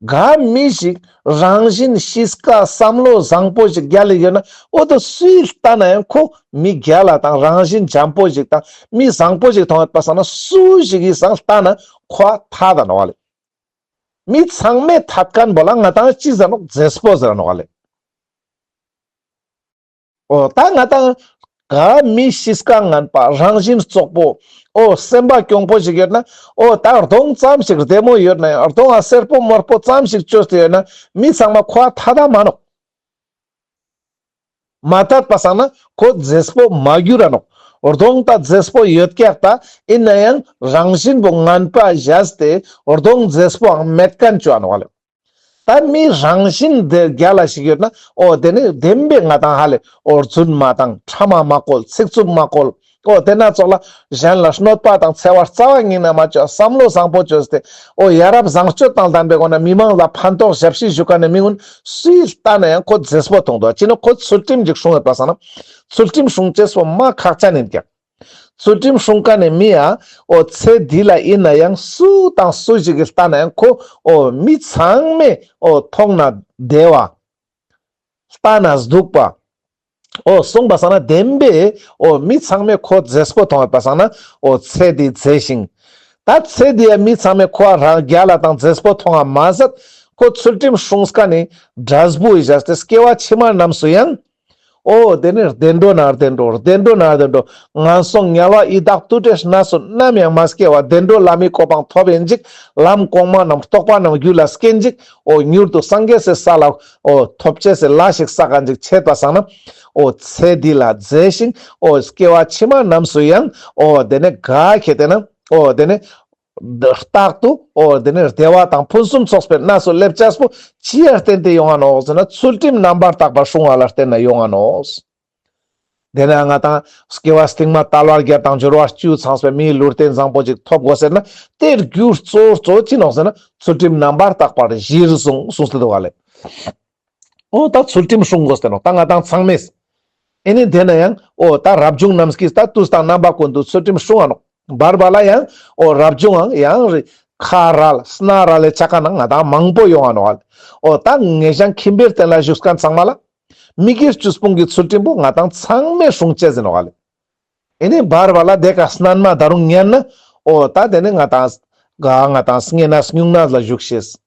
ག་མི་ཞིག་རང་བཞིན་གཤིས་ཀ་བསམ་བློ་བཟང་པོ་ཞིག་རྒྱལ་ལ་ཡོད་ན། འོ་དོ་སུའི་ལྟ་ན་ཡང་ཁོ་མི་རྒྱལ་ལ་དང་རང་བཞིན་འཇམ་པོ་ཞིག་དང་མི་བཟང་པོ་ཞིག་མཐོང་ཡོད་པ་སང་ན། སུ་ཞིག་གི་སང་ལྟ་ན་ཁོ་ཐད་ད་ནོག་ལེ། མི་ཚང་མས་ཐད་མཁན་པོ་ལ་ང་དང་ཅི་ཟེར་ནོག་མཛེས་པོ་ཟེར་ནོག་ལེ། འོ་ད་ང་དང་ག་མི་གཤིས་ཀ་ངན་པ་རང་བཞིན་བཙོག་པོ། འོ་སེམས་པ་གྱོང་པོ་ཞིག་ཡོད་ན། འོ་ད་གདོང་ཙམ་ཞིག་བདེ་མོ་ཡོད་ན་ཡང་གདོང་ང་སེར་པོ་དམར་པོ་ཙམ་ཞིག་བཅོས་ཏེ་ཡོད་ན་མི་ཚང་མ་ཁོ་ཐད་ད་མ་ནོག་མ་ཐད་པ་སང་ན་ཁོ་མཛེས་པོ་མ་གྱུར་ར་ནོག་གདོང་ད་མཛེས་པོ་ཡོད་ཀྱག་ད་ཡིན་ན་ཡང་རང་བཞིན་པོ་ངན་པ་བཞག་སྟེ་གདོང་མཛེས་པོའང་མེད་མཁན་བཅོ་ནོག་ལེ། ད་མི་རང་བཞིན་དེ་རྒྱལ་ལ་ཞིག་ཡོད་ན། འོ་དེ་ནི་བདེན་པའི་ང་དང་ཧ་ལེ་འོ་རྫུན་མ་དང་ཕྲ་མ་མ་བཀོལ། ཚིག་རྩུབ་མ་བཀོལ། འོ་དེ་ན་ཙོགས་ལ་གཞན་ལ་གནོད་པ་དང་འཚེ་བ་རྩ་བ་ཉིད་ནས་མ་བཅོ། བསམ་བློ་བཟང་པོ་བཅོས་ཏེ། འོ་ཡ་རབས་བཟང་སྤྱོད་དང་ལྡན་པའི་སྒོ་ནས་མི་མང་ལ་ཕན་ཐོགས་ཞབས་ཕྱི་ཞུ་མཁན་ནི་མི་ཀུན་སུའི་ལྟ་ན་ཡང་ཁོ་མཛེས་པོ་མཐོང་འདུག་ཅི་ནོག་ཁོ་ཚུལ་ཁྲིམས་ཅིག་སྲུང་ཡོད་པ་སང་ན། ཚུལ་ཁྲིམས་སྲུང་ཅེས་པོ་མ་ཁག་ཅན་ཡིན་ཀྱག་ཚུལ་ཁྲིམས་སྲུང་མཁན་ནི་མི་ཡ། འོ་ཚེ་འདི་ལ་ཡིན་ན་ཡང་སུ་དང་སུ་ཞིག་གི་ལྟ་ན་ཡང་ཁོ་འོ་མི་ཚང་མས་འོ་མཐོང་ན་བདེ་བ། ལྟ་ན་སྡུག་པ། འོ་སོང་པ་སང་ན་བདེན་པའི་འོ་མི་ཚང་མས་ཁོ་མཛེས་པོ་མཐོང་ཡོད་པ་སང་ན། འོ་ཚེ་འདི་མཛེས་ཤིང་། ད་ཚེ་འདི་ཡ་མི་ཚང་མས་ཁོ་རང་རྒྱལ་ལ་དང་མཛེས་པོ་མཐོང་བ་མ་ཟད། ཁོ་ཚུལ་ཁྲིམས་སྲུང་མཁན་ནི་འབྲས་བུ་ཡི་བཞག་སྟེ་སྐྱེ་བ་ཕྱི་མ་རྣམས་སུ་ཡང་། འོ་དེ་ནི་བདེ་འགྲོ་ན་བདེ་འགྲོ། བདེ་འགྲོ་ན་བདེ་འགྲོ། ངན་སོང་དམྱལ་བ་ཡི་དྭགས་དུད་འགྲོ་གནས་སུ་ནམ་ཡང་མ་སྐྱེ་བ། བདེ་འགྲོ་ལྷ་མིའི་གོ་འཕང་ཐོབ་ཡིན་ཅིག་ལམ་གོང་མ་རྣམས་རྟོགས་པ་རྣམས་རྒྱུད་ལ་སྐྱེན་ཅིག་འོ་མྱུར་དུ་སངས་རྒྱས་སི་ས་ལ་འོ་ཐོབ་ཅེས་སི་ལས་ཤིག་བསགས་མཁན་ཅིག་ཆ་ཡོད་པ་སང་ན། འོ་ཚེ་འདི་ལ་མཛེས་ཤིང་། འོ་སྐྱེ་བ་ཕྱི་མ་རྣམས་སུ་ཡང་། འོ་དེ་ནི་ག་ཁེ་དེ་ན། འོ་དེ་ནི་རྟག་ཏུ་འོ་དེ་ནི་བདེ་བ་དང་ཕུན་སུམ་ཚོགས་པའི་གནས་སུ་སླེབ་ཅེས་པོ་ཅིའ་བརྟེན་ཏེ་ཡོང་ང་ནོག་ཟེར་ན། ཚུལ་ཁྲིམས་རྣམ་པར་དག་པ་སྲུང་བ་ལ་བརྟེན་ནས་ཡོང་ང་ནོག་དེ་ན་ང་དང་སྐྱེ་བ་སྟིང་མ་དལ་བ་བརྒྱད་དང་འབྱོར་བ་བཅུ་ཚང་བའི་མིའི་ལུས་རྟེན་བཟང་པོ་ཅིག་ཐོབ་དགོས་ཟེར་ན། དེ་རྒྱུ་གཙོ་བོ་གཙོ་བོ་ཅི་ནོག་ཟེར་ན། ཚུལ་ཁྲིམས་རྣམ་པར་དག་པར་གཞིར་བཟུང་གསུངས་ཏེ་འདུག་ག་ལེ། འོ་ད་ཚུལ་ཁྲིམས་སྲུང་དགོས་ཟེར་ནོག་ད་ང་དང་ཚང་མས། ཨེ་ནི་དེ་ན་ཡང་འོ་ད་རབ་བྱུང་རྣམས་ཀྱིས་ད་དུས་དང་རྣམ་པ་ཀུན་ཏུ་ཚུལ་ཁྲིམས་སྲུང་ང་ནོག་བར་བར་ལ་ཡང་འོ་རབ་བྱུང་ཡང་ཡང་རེ་ཁ་རལ་སྣ་རལ་ལེ་ཆ་མཁན་ན་ང་དང་མང་པོ་ཡོང་ང་ནོག་འོ་ད་ངེ་ཞང་ཁྱིམ་པའི་རྟེན་ལ་བཞུགས་མཁན་ཚང་མ་ལ། མི་དགེ་བཅུ་སྤོང་གི་ཚུལ་ཁྲིམས་པོ་ང་དང་ཚང་མས་སྲུང་ཅེས་ཡིན་ནོག་ལེ། ཨེ་ནི་བར་བར་ལ་དེ་ཀ་སྣན་མ་ད་རུང་ཉན་ན། འོ་ད་དེ་ནི་ང་དང་ག་ང་དང་བསྙེན་གནས་སྨྱུང་གནས་ལ་བཞུགས་ཤེས།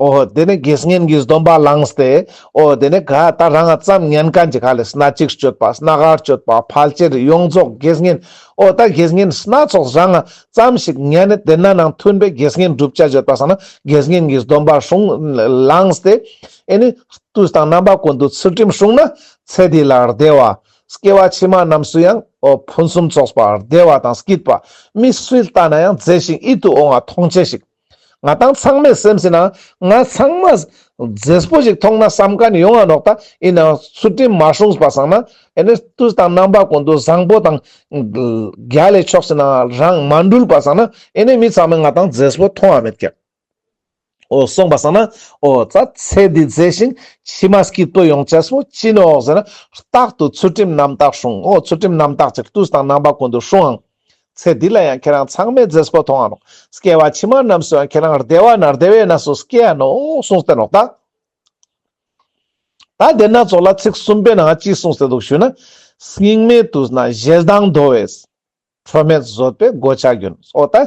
འོ་དེ་ནི་དགེ་བསྙེན་གྱི་སྡོམ་པ་བླངས་ཏེ། འོ་དེ་ནི་ག་ད་རང་ང་ཙམ་ཉན་མཁན་ཅིག་ཧ་ལེ་སྣ་གཅིག་སྤྱོད་པ། སྣ་འགའ་སྤྱོད་པ། ཕལ་ཆེར་ཡོངས་རྫོགས་དགེ་བསྙེན། འོ་ད་དགེ་བསྙེན་སྣ་ཚོགས་རང་ང་ཙམ་ཞིག་ཉན་ནས་དེ་ན་ནང་མཐུན་པའི་དགེ་བསྙེན་སྒྲུབ་ཅེས་ཡོད་པ་སང་ན། དགེ་བསྙེན་གྱི་སྡོམ་པ་སྲུང་བླངས་ཏེ། ཨེ་ནི་དུས་དང་རྣམ་པ་ཀུན་ཏུ་ཚུལ་ཁྲིམས་སྲུང་ན། ཚེ་འདི་ལ་བདེ་བ། སྐྱེ་བ་ཕྱི་མ་རྣམས་སུ་ཡང་འོ་ཕུན་སུམ་ཚོགས་པ་བདེ་བ་དང་སྐྱིད་པ། མི་སུའི་ལྟ་ན་ཡང་མཛེས་ཤིང་ཡིད་དུ་འོང་བ་མཐོང་ཅེས་ཤིག་ང་དང་ཚང་མས་སེམས་སི་ནང་ང་ཚང་མ་མཛེས་པོ་ཞིག་མཐོང་ན་བསམ་མཁན་ཡོང་ང་ནོག་ད་ཡིན་ནའང་ཚུལ་ཁྲིམས་མ་སྲུངས་པ་སང་ན། ཨེ་ནི་དུས་དང་རྣམ་པ་ཀུན་ཏུ་བཟང་པོ་དང་རྒྱལ་ལའི་ཕྱོགས་སི་ནང་རང་མ་འགྲུལ་བ་སང་ན། ཨེ་ནི་མི་ཚང་མས་ང་དང་མཛེས་པོ་མཐོང་བ་མེད་ཀྱག་འོ་སོང་པ་སང་ན། འོ་ད་ཚེ་འདི་མཛེས་ཤིང་ཕྱི་མ་སྐྱིད་པོ་ཡོང་ཅེས་པོ་ཅི་ནོག་ཟེར་ན། རྟག་ཏུ་ཚུལ་ཁྲིམས་རྣམ་དག་སྲུང་། འོ་ཚུལ་ཁྲིམས་རྣམ་དག་ཅིག་དུས་དང་རྣམ་པ་ཀུན་ཏུ་སྲུང་ཨང་། ཚེ་འདི་ལ་ཡང་ཁྱེད་རང་ཚང་མས་མཛེས་པོ་མཐོང་ང་ནོག་སྐྱེ་བ་ཕྱི་མ་རྣམས་སུ་ཡང་ཁྱེད་རང་བདེ་བ་ན་བདེ་བའི་གནས་སུ་སྐྱེ་ཡ་ནོག་གསུངས་ཏེ་ནོག་ད། ད་དེ་ན་ཙོགས་ལ་ཚིག་གསུམ་པའི་ནང་ཅི་གསུངས་ཏེ་འདུག་ཞུ་ན། སྙིགས་མའི་དུས་ན་ཞེ་སྡང་འདོ་བས། ཁྲོ་མེད་བཟོད་པའི་གོ་ཆ་གྱོན། འོ་ད་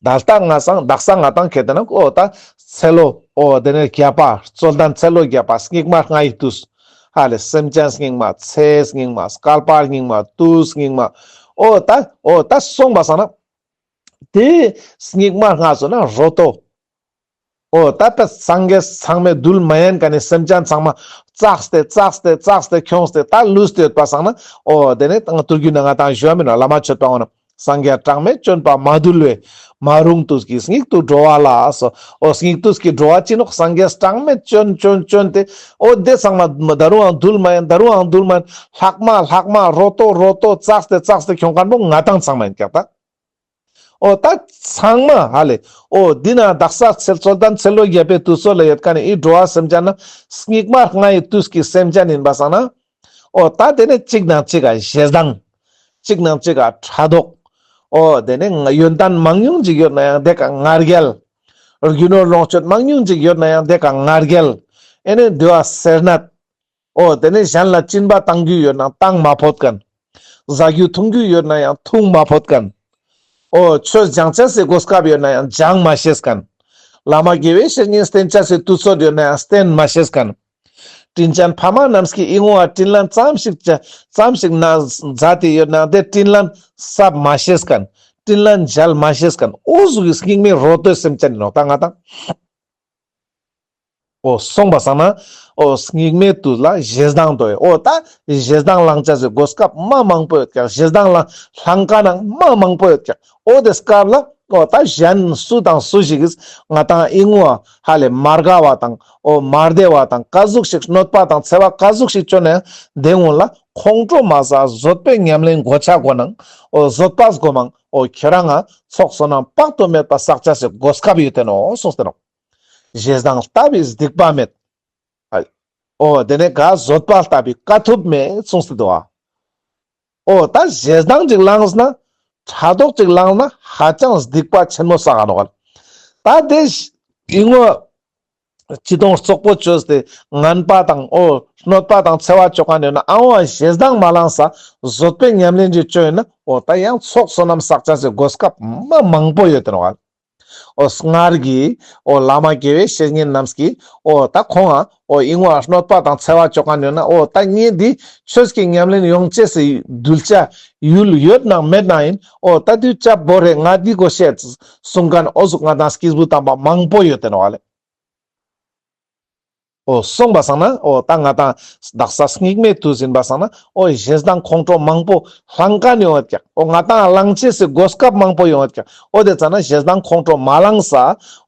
ད་ལྟ་ང་སང་དག་ས་ང་དང་ཁེ་ཏེ་ན་འོ་ད་ཚེ་ལོ་འོ་དེ་ནས་བརྒྱ་པ་རྩོད་ལྡན་ཚེ་ལོ་བརྒྱ་པ་སྙིགས་མ་ལྔ་ཡི་དུས། ཧ་ལེ་སེམས་ཅན་སྙིགས་མ། ཚེ་སྙིགས་མ། བསྐལ་པ་སྙིགས་མ། དུས་སྙིགས་མ། འོ་ད་འོ་ད་སོང་པ་སང་ན། དེ་སྙིགས་མ་ལྔ་ཙོགས་ན་རོ་ཏོ། འོ་ད་ད་སངས་རྒྱས་ཚང་མས་འདུལ་མ་ཉན་མཁན་ནི་སེམས་ཅན་ཚང་མ་བཙགས་ཏེ་བཙགས་ཏེ་བཙགས་ཏེ་ཁྱོངས་ཏེ་ད་ལུས་ཏེ་ཡོད་པ་སང་ན། འོ་དེ་ནས་ཏང་ཐུར་རྒྱུད་ན་ང་དང་ཞུ་བ་མིན་ནོག་བླ་མ་མཆོད་པ་འོ་ན། སངས་རྒྱས་གྲངས་མེད་བྱོན་པ་མ་འདུལ་བའི། མ་རུངས་དུས་ཀྱི་སྙིགས་དུས་འགྲོ་བ་ལ་སོ། འོ་སྙིགས་དུས་ཀྱི་འགྲོ་བ་ཅི་ནོག་སངས་རྒྱས་གྲངས་མེད་བྱོན་བྱོན་བྱོན་ཏེ། འོ་དེ་ཚང་མ་ད་རུང་ཡང་འདུལ་མ་ཉན། ད་རུང་ཡང་འདུལ་མ་ཉན། ལྷག་མ་ལྷག་མ་རོ་ཏོ་རོ་ཏོ་བཙགས་ཏེ་བཙགས་ཏེ་ཁྱོང་མཁན་པོ་ང་དང་ཚང་མ་ཡིན་ཀྱག་ད། འོ་ད་ཚང་མ་ཧ་ལེ། འོ་འདི་ན་དག་ས་ཚེ་རྩོད་ལྡན་ཚེ་ལོ་བརྒྱ་པའི་དུས་ཚོད་ལ་ཡོད་མཁན་ནི་འི་འགྲོ་བ་སེམས་ཅན་ན་སྙིགས་མ་ལྔ་ཡི་དུས་ཀྱི་སེམས་ཅན་ཡིན་པ་སང་ན། འོ་ད་དེ་ནས་གཅིག་ནང་གཅིག་ག་ཞེ་སྡང་། གཅིག་ནང་གཅིག་ག་ཕྲག་དོག་འོ་དེ་ནས་ཡོན་ཏན་མང་ཉུང་ཅིག་ཡོད་ན་ཡང་དེ་ཀ་ང་རྒྱལ། རྒྱུ་ནོར་ལོངས་སྤྱོད་མང་ཉུང་ཅིག་ཡོད་ན་ཡང་དེ་ཀ་ང་རྒྱལ། ཨེ་ནི་འདོད་པ་སེར་སྣ། འོ་དེ་ནས་གཞན་ལ་སྦྱིན་པ་བཏང་རྒྱུ་ཡོད་ན་བཏང་མ་ཕོད་མཁན། ཟ་རྒྱུ་འཐུང་རྒྱུ་ཡོད་ན་ཡང་འཐུང་མ་ཕོད་མཁན། འོ་ཆོས་སྦྱང་ཅེས་སི་གོ་སྐབས་ཡོད་ན་ཡང་སྦྱང་མ་ཤེས་མཁན། བླ་མ་དགེ་བའི་བཤེས་གཉེན་བསྟེན་ཅེས་སི་དུས་ཚོད་ཡོད་ན་ཡང་བསྟེན་མ་ཤེས་མཁན། དྲིན་ཅན་ཕ་མ་རྣམས་ཀྱིས་ཨི་ངོ་བ་དྲིན་ལན་ཙམ་ཞིག་ཙམ་ཞིག་ན་མཛད་དེ་ཡོད་ན་དེ་དྲིན་ལན་གསབ་མ་ཤེས་མཁན། དྲིན་ལན་འཇལ་མ་ཤེས་མཁན། འོ་ཟུག་གི་སྙིགས་མའི་རོ་ཏོའི་སེམས་ཅན་ཡིན་ནོག་ད་ང་དང་། འོ་སོང་པ་སང་ན། འོ་སྙིགས་མའི་དུས་ལ་ཞེ་སྡང་དོ་ཡོད། འོ་ད་ཞེ་སྡང་ལང་ཅེས་སི་གོ་སྐབས་མ་མང་པོ་ཡོད་ཀྱག། ཞེ་སྡང་ལ་ལང་མཁན་ནང་མ་མང་པོ་ཡོད་ཀྱག། འོ་དེ་སྐབས་ལ་འོ་ད་གཞན་སུ་དང་སུ་ཞིག་གིས་ང་དང་ཨི་ངོ་བ་ཧ་ལས་མ་དགའ་བ་དང་འོ་མ་བདེ་བ་དང་ཀ་ཟུག་ཞིག་གནོད་པ་དང་འཚེ་བ་ཀ་ཟུག་ཞིག་བཅོ་ན་ཡང་དེ་སྔོན་ལ་ཁོང་ཁྲོ་མ་ཟ་བཟོད་པའི་ཉམས་ལེན་གོ་ཆ་དགོས་ནང་འོ་བཟོད་པ་སྒོམ་མང་འོ་ཁྱོད་རང་ང་ཚོགས་བསོད་ནམས་དཔག་ཏུ་མེད་པ་བསགས་ཅེས་སི་གོ་སྐབས་ཡོད་དེ་ནོག་གསུངས་ཏེ་ནོག། ཞེ་སྡང་ལྟ་བུའི་སྡིག་པ་མེད། ཨ། འོ་དེ་ནས་ག་བཟོད་པ་ལྟ་བུའི་དཀའ་ཐུབ་མེད་གསུངས་ཏེ་འདུག་ཨ། འོ་ད་ཞེ་སྡང་ཅིག་ལངས་ན། ཕྲག་དོག་ཅིག་ལངས་ན་ཧ་ཅང་སྡིག་པ་ཆེན་མོ་བསགས་ནོག་ཨ། ད་དེ་ཨི་ངོ་ཅི་དོང་རྩོག་པོ་བཅོས་ཏེ་ངན་པ་དང་འོ་གནོད་པ་དང་འཚེ་བ་བཅོ་མཁན་ཡོད་ན་ཨ་འོ་ཞེ་སྡང་མ་ལངས་ས་བཟོད་པའི་ཉམས་ལེན་ཅིག་བཅོ་ཡིན་ན་འོ་ད་ཡང་ཚོགས་བསོད་ནམས་བསགས་ཅེས་སི་གོ་སྐབས་མ་མང་པོ་ཡོད་དེ་ནོག་ཨ། འོ་སྔར་གྱི་འོ་བླ་མ་དགེ་བའི་བཤེས་གཉེན་རྣམས་ཀྱིས་འོ་ད་ཁོང་ང་འོ་ཨི་ངོ་བ་གནོད་པ་དང་འཚེ་བ་བཅོ་མཁན་ཡོད་ན་འོ་ད་ངས་འདི་ཆོས་ཀྱི་ཉམས་ལེན་ཡོང་ཅེས་སི་གདུལ་བྱ་ཡུལ་ཡོད་ནང་མེད་ནང་ཡིན། འོ་ད་དུས་སྐབས་བོ་རེ་ང་འདི་དགོས་ཤེས་གསུང་མཁན་འོ་ཟུག་ང་དང་སྐྱེས་བུ་དམ་པ་མང་པོ་ཡོད་དེ་ནོག་ཨ་ལེ། འོ་སོང་པ་སང་ན་འོ་ད་ང་དང་དག་ས་སྙིགས་མའི་དུས་ཡིན་པ་སང་ན་འོ་ཞེ་སྡང་ཁོང་ཁྲོ་མང་པོ་ལང་མཁན་ཡོང་ཡོད་ཀྱག། འོ་ང་དང་ལང་ཅེས་སི་གོ་སྐབས་མང་པོ་ཡོང་ཡོད་ཀྱག། འོ་དེ་ཙ་ན་ཞེ་སྡང་ཁོང་ཁྲོ་མ་ལངས་ས་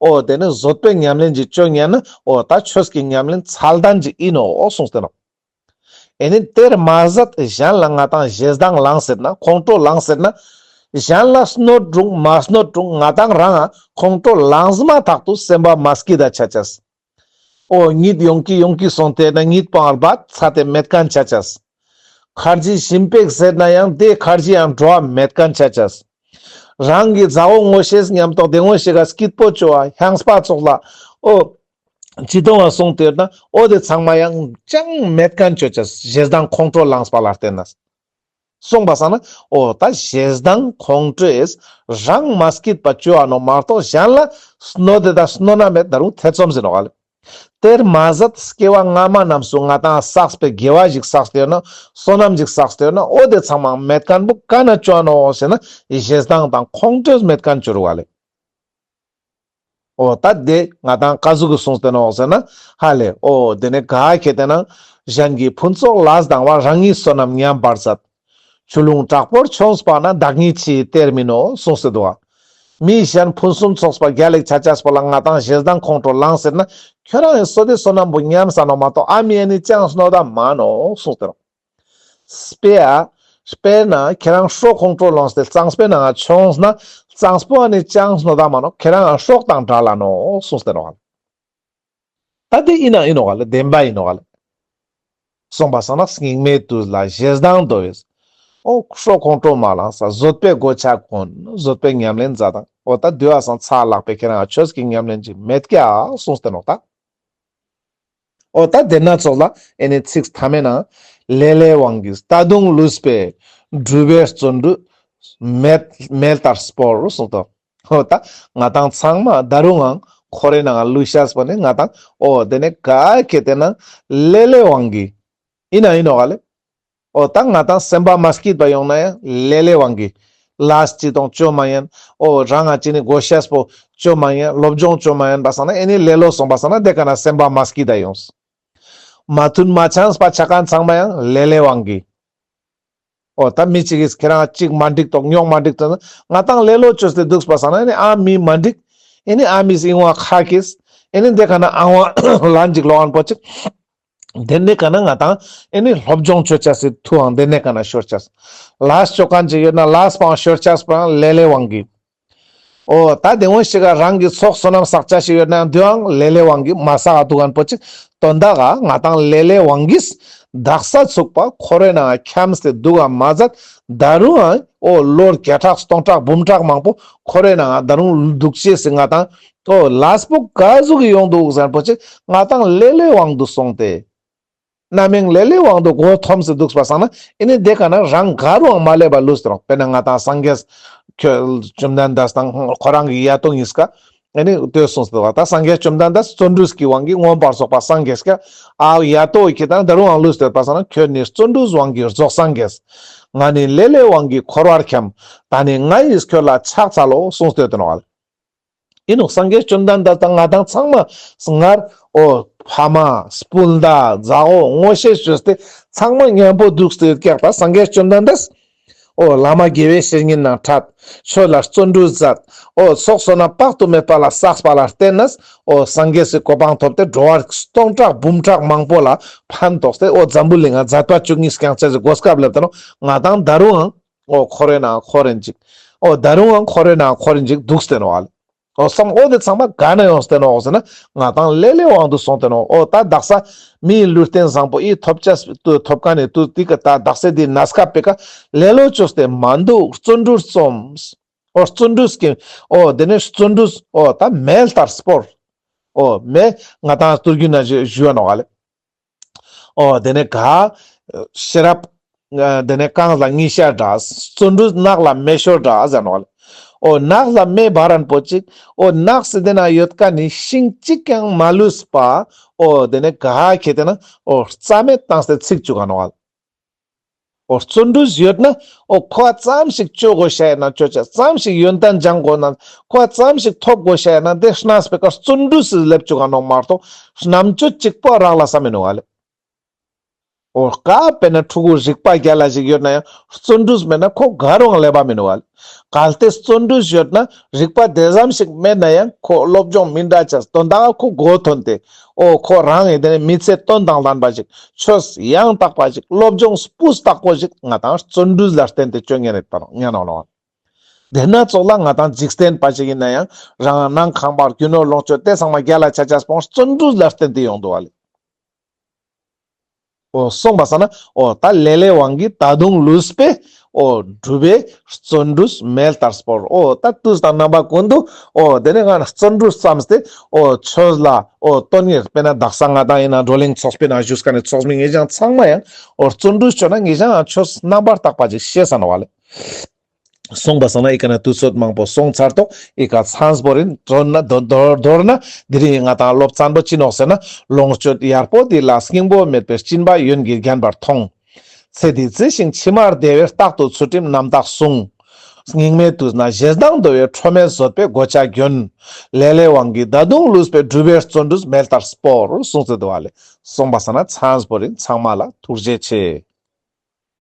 འོ་དེ་ནི་བཟོད་པའི་ཉམས་ལེན་ཅིག་བཅོ་ཉན་ན་འོ་ད་ཆོས་ཀྱི་ཉམས་ལེན་ཚད་ལྡན་ཅིག་ཡིན་ནོག་གསུངས་ཏེ་ནོག། ཨེ་ནི་དེར་མ་ཟད་གཞན་ལ་ང་དང་ཞེ་སྡང་ལངས་ཟེར་ན་ཁོང་ཁྲོ་ལངས་ཟེར་ན་གཞན་ལ་གནོད་རུང་མ་གནོད་རུང་ང་དང་རང་ཁོང་ཁྲོ་ལངས་མ་ཐག་ཏུ་སེམས་པ་མ་སྐྱིད་ད་ཆ་ཅེས། འོ་གཉིད་ཡོང་གི་ཡོང་གི་སོང་སྟེ་ན་གཉིད་པའང་རྦད་ཚ་སྟེ་མེད་མཁན་ཆ་ཅེས། ཁར་ཇི་ཞིམ་པེག་ཟེར་ན་ཡང་དེ་ཁར་ཇི་ཡང་བྲོ་བ་མེད་མཁན་ཆ་ཅེས། རང་གི་མཛའ་བོ་ངོ་ཤེས་མཉམ་དུ་དེ་ངོ་ཤེས་ག་སྐྱིད་པོ་བཅོ་བ་ཧང་སྤ་ཙོགས་ལ་འོ་ཅི་དོང་བ་སོང་སྟེ་ན་འོ་དེ་ཚང་མ་ཡང་ཅང་མེད་མཁན་ཆ་ཅེས། ཞེ་སྡང་ཁོང་ཁྲོ་ལངས་པ་ལ་བརྟེན་ན། སོང་པ་སང་ན་འོ་ད་ཞེ་སྡང་ཁོང་ཁྲོས་རང་མ་སྐྱིད་པ་བཅོ་བ་ནོག་མ་གཏོགས་གཞན་ལ་གནོད་དེ་ད་གནོད་ན་མེད་ད་རུང་ཐེ་ཚོམ་ཟེར་ནོག་ཨ་ལེ། དེར་མ་ཟད་སྐྱེ་བ་སྔ་མ་རྣམས་སུ་ང་དང་བསགས་པའི་དགེ་བ་ཞིག་བསགས་ཏེ་ཡོད་ན་བསོད་ནམས་ཞིག་བསགས་ཏེ་ཡོད་ན་འོ་དེ་ཚང་མ་མེད་མཁན་པོ་ག་ན་བཅོ་བ་ནོག་ཟེར་ན་ཞེ་སྡང་དང་ཁོང་ཁྲོས་མེད་མཁན་བཅོ་རུག་ཨ་ལེ། འོ་ད་དེ་ང་དང་ཀ་ཟུག་གི་གསུངས་ཏེ་ནོག་ཟེར་ན་ཧ་ལེ་འོ་དེ་ནས་ག་ཁེ་ཏེ་ན་གཞན་གྱི་ཕུན་ཚོགས་ལ་སྡང་བ་རང་ཉིད་བསོད་ནམས་ཉམས་པར་མཛད། ཆུ་ཀླུང་དྲག་པོར་མཆོངས་པ་ན་བདག་ཉིད་ཕྱིའི་གཏེར་མིན་ནོ་གསུངས་ཏེ་འདུག་བ། མི་གཞན་ཕུན་སུམ་ཚོགས་པ་རྒྱལ་ལེགས་ཆ་ཅེས་པོ་ལ་ང་དང་ཞེ་སྡང་ཁོང་ཁྲོ་ལངས་ཟེར་ན་ཁྱོད་རང་ཡང་བསོད་བདེ་བསོད་ནམས་པོ་ཉམས་ས་ནོག་མ་གཏོགས་ཨ་མི་ཨ་ནི་ཅང་གནོད་ད་མ་ནོག་གསུངས་ཏེ་ནོག། དཔེ་ཨ། དཔེར་ན་ཁྱེད་རང་སྲོག་ཁོང་ཁྲོ་ལངས་ཏེ་གཙང་པོའི་ནང་ང་མཆོངས་ན་གཙང་པོ་ཨ་ནི་ཅང་གནོད་ད་མ་ནོག། ཁྱེད་རང་ཡང་སྲོག་དང་བྲལ་ལ་ནོག་གསུངས་ཏེ་ནོག། ད་དེ་ཡིན་ན་ཡིན་ནོག་ལེ། བདེན་པ་ཡིན་ནོག་ལེ། སོང་པ་སང་ན་སྙིགས་མའི་དུས་ལ་ཞེ་སྡང་དོ་བས། འོ་སྲོག་ཁོང་ཁྲོ་མ་ལངས་ས་བཟོད་པའི་གོ་ཆ་གོན། བཟོད་པའི་ཉམས་ལེན་མཛད་དང་། འོ་ད་དུས་བ་སང་ཚ་ལག་པའི་ཁྱེད་རང་ཆོས་ཀྱི་ཉམས་ལེན་ཅིག་མེད་ཀྱག་གསུངས་ཏེ་ནོག་ད། འོ་ད་དེ་ན་ཚོགས་ལ་ཨེ་ནི་ཚིག་ཐ་མའི་ནང་ལེ་ལོའི་དབང་གིས་ད་དུང་ལུས་པས་སྒྲུབ་པའི་བརྩོན་འགྲུས་མེད་མེད་ལྟར་སྤོར་གསུངས་ཏོ། འོ་ད་ང་དང་ཚང་མ་ད་རུང་ངང་འཁོར་བའི་ནང་ལུས་ཤེས་པོ་ནི་ང་དང་འོ་དེ་ནས་ག་ཁེ་ཏེ་ན་ལེ་ལོའི་དབང་གིས་ཡིན་ན་ཡིན་ནོག་ལེ། འོ་ད་ང་དང་སེམས་པ་མ་སྐྱིད་པ་ཡོང་ན་ཡང་ལེ་ལོའི་དབང་གིས་ལས་ཅི་དང་བཅོ་མ་ཉན། འོ་རང་ང་ཅི་ནི་དགོས་ཤེས་པོ་བཅོ་མ་ཉན། སློབ་སྦྱོང་བཅོ་མ་ཉན་པ་སང་ན་ཨེ་ནི་ལེ་ལོ་སོང་པ་སང་ན་དེ་ཀ་ན་སེམས་པ་མ་སྐྱིད་ད་ཡོངས། མ་མཐུན་མ་ཆགས་པ་ཆ་མཁན་ཚང་མ་ཡང་ལེ་ལོའི་དབང་གིས། འོ་ད་མི་གཅིག་གིས་ཁྱེད་རང་གཅིག་མ་འགྲིག་དོག་ཉོག་མ་འགྲིག་དོག་ན་ང་དང་ལེ་ལོ་བཅོས་ཏེ་འདུག་པ་སང་ན་ཨེ་ནི་ཨ་མི་མ་འགྲིག། ཨེ་ནི་ཨ་མི་སི་ཨིན་བ་ཁ་ཀིས། ཨེ་ནི་དེ་ཀ་ན་ཨ་བ་ལན་ཅིག་ལོག་ཨན་པོ་ཅིག། དེ་ནས་ཀ་ན་ང་དང་ཨེ་ནི་སློབ་སྦྱོང་བཅོ་ཅེས་སི་ཐུའང་དེ་ནས་ཀ་ན་ཤོར་ཅེས། ལས་བཅོ་མཁན་ཅིག་ཡོད་ན་ལས་པའང་ཤོར་ཅེས་པའང་ལེ་ལོའི་དབང་གིས། འོ་ད་དེ་འོ་ཞིག་ག་རང་གི་ཚོགས་བསོད་ནམས་བསགས་ཅེས་ཞིག་ཡོད་ན་དེའང་ལེ་ལོའི་དབང་གིས་མ་བསགས་འདུག་ཨན་པོ་ཅིག། དོན་དག་ག་ང་དང་ལེ་ལོའི་དབང་གིས་དག་ས་ཚུགས་པ་འཁོར་བའི་ནང་འཁྱམས་ཏེ་འདུག་ག་མ་ཟད་ད་རུང་ཨ་འོ་ལོ་བརྒྱ་ཕྲག་སྟོང་ཕྲག་འབུམ་ཕྲག་མང་པོ་འཁོར་བའི་ནང་ད་རུང་འདུག་ཅེས་སི་ང་དང་ ཨོ་ལས་པོ་ག་ཟུག་གི་ཡོང་འདུག་ཟེར་ན་པོ་ཅིག་ང་ཏང་ལེ་ལོའི་དབང་དུ་སོང་སྟེ། རྣམ་གཡེང་ལེ་ལོའི་དབང་དུ་མགོ་འཐོམས་སེ་འདུག་པ་སང་ན་ཨེ་ནི་དེ་ཀ་ན་རང་ག་རུའང་མ་སླེབས་པ་ལུས་ཏེ་ནོག། དཔེར་ན་ང་ཏང་སངས་རྒྱས་ཁྱོད་བཅོམ་ལྡན་འདས་དང་ཁོ་རང་གི་ཡ་ཏོ་གཉིས་ཀ་ཨེ་ནི་ལྟོས་སོང་སྟེ་བ། ད་སངས་རྒྱས་བཅོམ་ལྡན་འདས་བརྩོན་འགྲུས་ཀྱི་དབང་གིས་མངོན་པར་རྫོགས་པ་སངས་རྒྱས་ཀྱང་ཨ་ཡ་ཏོ་ཁྱེད་དང་ད་རུང་ལུས་ཏེ་ཡོད་པ་སང་ན་ཁྱོད་ནི་བརྩོན་འགྲུས་དབང་གིས་རྫོགས་སངས་རྒྱས། ང་ནི་ལེ་ལོའི་དབང་གིས་འཁོར་བར་འཁྱམས། ད་ནི་ང་ཡིས་ཁྱོད་ལ་ཕྱག་འཚལ་ལོ་གསུངས་ཏེ་ཡོད་དེ་ནོག་ཨ་ལེ། ཡིན་ནོག། སངས་རྒྱས་བཅོམ་ལྡན་འདས་དང་ང་ཏང་ཚང་མ་སྔར་ཨོ་ཕ་མ་སྤུན་ཟླ་མཛའ་བོ་ངོ་ཤེས་བཅོས་ཏེ་ཚང་མ་མཉམ་པོ་འདུག་སྟེ་ཡོད་ཀྱག། ད་སངས་རྒྱས་བཅོམ་ལྡན་འདས་ཨོ་བླ་མ་དགེ་བའི་བཤེས་གཉེན་ནང་ཕྲད། ཆོས་ལ་བརྩོན་འགྲུས་མཛད། ཨོ་ཚོགས་བསོད་ནམས་དཔག་ཏུ་མེད་པ་ལ་བསགས་པ་ལ་བརྟེན་ནས་ཨོ་སངས་རྒྱས་སི་གོ་འཕང་ཐོབ་སྟེ་འགྲོ་བ་སྟོང་ཕྲག་འབུམ་ཕྲག་མང་པོ་ལ་ཕན་ཐོགས་ཏེ་ཨོ་འཛམ་བུ་གླིང་ང་མཛད་པ་བཅུ་གཉིས་སྐྱོང་ཅེས་སི་གོ་སྐབས་ལེབ་ཏེ་ནོག། ང་ཏང་ད་རུང་ཨང་ཨོ་འཁོར་བའི་ནང་འཁོར་རིན་ཅིག། ཨོ་ད་རུང་ཨང་འཁོར་བའི་ནང་འཁོར་རིན་ཅིག་འདུག་སྟེ་ནོག་ཨ་ལེ། ཨོ་བསམ། ཨོ་དེ་ཚང་མ་ག་ནས་ཡོང་སྟེ་ནོག་ཟེར་ན་ང་ཏང་ལེ་ལོའི་དབང་དུ་སོང་སྟེ་ནོག། ཨོ་ད་དག་ས་མིའི་ལུས་རྟེན་བཟང་པོ་ཨི་ཐོབ་ཅེས་ཐོབ་མཁན་ནི་དུས་དེ་ཀ་ད་དག་ས་དེ་གནས་སྐབས་པེ་ཀ་ལེ་ལོ་བཅོས་ཏེ་མ་འདུག། བརྩོན་འགྲུས་རྩོམས། ཨོ་བརྩོན་འགྲུས་ཀྱི་ཨོ་དེ་ནས་བརྩོན་འགྲུས་ཨོ་ད་མེ་ལྟར་སྤོར། ཨོ་མེ་ང་ཏང་སྟོད་རྒྱུད་ན་ཞུ་ཞུ་བ་ནོག་ཨ་ལེ། ཨོ་དེ་ནས་ག་ཤེས་རབ་དེ་ནས་གངས་ལ་ཉི་ཤར་འདྲ། བརྩོན་འགྲུས་ནགས་ལ་མེ་ཤོར་འདྲ་ཟེར་ནོག་ཨ་ལེ། ཨོ་ནགས་ལ་མེ་འབར་རན་པོ་ཅིག། ཨོ་ནགས་སི་དེ་ན་ཡོད་མཁན་ནི་ཤིང་གཅིག་ཀྱང་མ་ལུས་པ། ཨོ་དེ་ནས་ག་ཁེ་དེ་ན་ཨོ་རྩ་མེད་བཏང་སྟེ་ཚིག་བཅུག་ག་ནོག་ཨ་ལེ། ཨོ་བརྩོན་འགྲུས་ཡོད་ན་ཨོ་ཁོ་ཙམ་ཞིག་བཅོ་དགོས་ཤ་ཡིན་ན་བཅོ་ཅེས། ཙམ་ཞིག་ཡོན་ཏན་སྦྱང་དགོས་ན་ཁོ་ཙམ་ཞིག་ཐོབ་དགོས་ཤ་ཡིན་ན་དེ་གནས་པེ་ཀ་བརྩོན་འགྲུས་སི་ལེབ་བཅུག་ག་ནོག་མ་གཏོགས་རྣམ་དཔྱོད་གཅིག་པོ་རག་ལས་ས་མི་ནོག་ཨ་ལེ། ཨོ་ཀ་དཔེར་ན་ཕྲུ་གུ་རིག་པ་རྒྱལ་ལ་ཞིག་ཡོད་ན་ཡང་བརྩོན་འགྲུས་མེད་ན་ཁོ་ག་རུང་ལེབ་པ་མི་ནོག་ཨ་ལེ། གལ་ཏེ་བརྩོན་འགྲུས་ཡོད་ན་རིག་པ་དེ་ཙམ་ཞིག་མེད་ན་ཡང་ཁོ་སློབ་སྦྱོང་མི་འདྲ་ཅེས་དོན་དག་ཁོ་གོ་ཐོན་ཏེ། ཨོ་ཁོ་རང་ངི་དེ་ནས་མི་ཚེ་དོན་དང་ལྡན་པ་ཞིག། ཆོས་ཡང་དག་པ་ཞིག། སློབ་སྦྱོང་སྤུས་དག་པོ་ཞིག་ང་ཏང་བརྩོན་འགྲུས་ལ་བརྟེན་ཏེ་བཅོ་ཉན་ཡོད་པ་ནོག་ཉན་ནོག་ལོ། དེ་ན་ཙོགས་ལ་ང་ཏང་འཇིག་རྟེན་པ་ཞིག་ཡིན་ན་ཡང་རང་ནང་ཁང་པ་རྒྱུ་ནོར་ལོངས་སྤྱོད་དེ་ཚང་མ་རྒྱལ་ལ་ཆ་ཅེས་པོ་བརྩོན་འགྲུས་ལ་བརྟེན་ཏེ་ཡོང་འདུག་ཨ་ལེ། ཨོ་སོང་པ་སང་ན་ཨོ་ད་ལེ་ལོའི་དབང་གིས་ད་དུང་ལུས་པའི་ཨོ་སྒྲུབ་པའི་བརྩོན་འགྲུས་མེ་ལྟར་སྤོར། ཨོ་ད་དུས་དང་རྣམ་པ་ཀུན་ཏུ་ཨོ་དེ་ནས་ང་ན་བརྩོན་འགྲུས་བརྩམས་ཏེ་ཨོ་ཆོས་ལ་ཨོ་དོན་གཉེར། དཔེར་ན་དག་ས་ང་ཏང་ཡིན་ན་བགྲོ་གླེང་ཚོགས་པའི་ནང་བཞུགས་མཁན་ནི་ཚོགས་མི་ངེད་ཅག་ཚང་མ་ཡང་ཨོ་བརྩོན་འགྲུས་བཅོས་ན་ངེད་ཅག་ཡང་ཆོས་རྣམ་པར་དག་པ་ཅིག་ཤེས་ས་ནོག་ཨ་ལེ། སོང་པ་སང་ན་ཨི་ཀ་ན་དུས་ཚོད་མང་པོ་སོང་ཚར་ཏོག། ཨི་ཀ་ཚང་པོ་རིན་མདོར་ན་མདོར་མདོར་ན་དེ་རིང་ང་ཏང་སློབ་ཚན་པོ་ཅི་ནོག་ཟེར་ན་ལོངས་སྤྱོད་ཡར་པོ་འདི་ལ་སྙིང་པོ་མེད་པའི་སྦྱིན་པ་ཡོན་གྱིས་བརྒྱན་པར་མཐོང་། ཚེ་འདི་རྩི་ཞིང་ཕྱི་མར་བདེ་བའི་རྟག་ཏུ་ཚུལ་ཁྲིམས་རྣམ་དག་བསྲུང་། སྙིགས་མའི་དུས་ན་ཞེ་སྡང་འདོ་བའི་ཁྲོ་མེད་བཟོད་པའི་གོ་ཆ་གྱོན། ལེ་ལོའི་དབང་གིས་ད་དུང་ལུས་པའི་སྒྲུབ་པའི་བརྩོན་འགྲུས་མེ་ལྟར་སྤོར། གསུངས་ཏེ་འདུག་ཨ་ལེ། སོང་པ་སང་ན་ཚང་པོ་རིན་ཚང་མ་ལ་ཐུགས་རྗེ་ཆེ།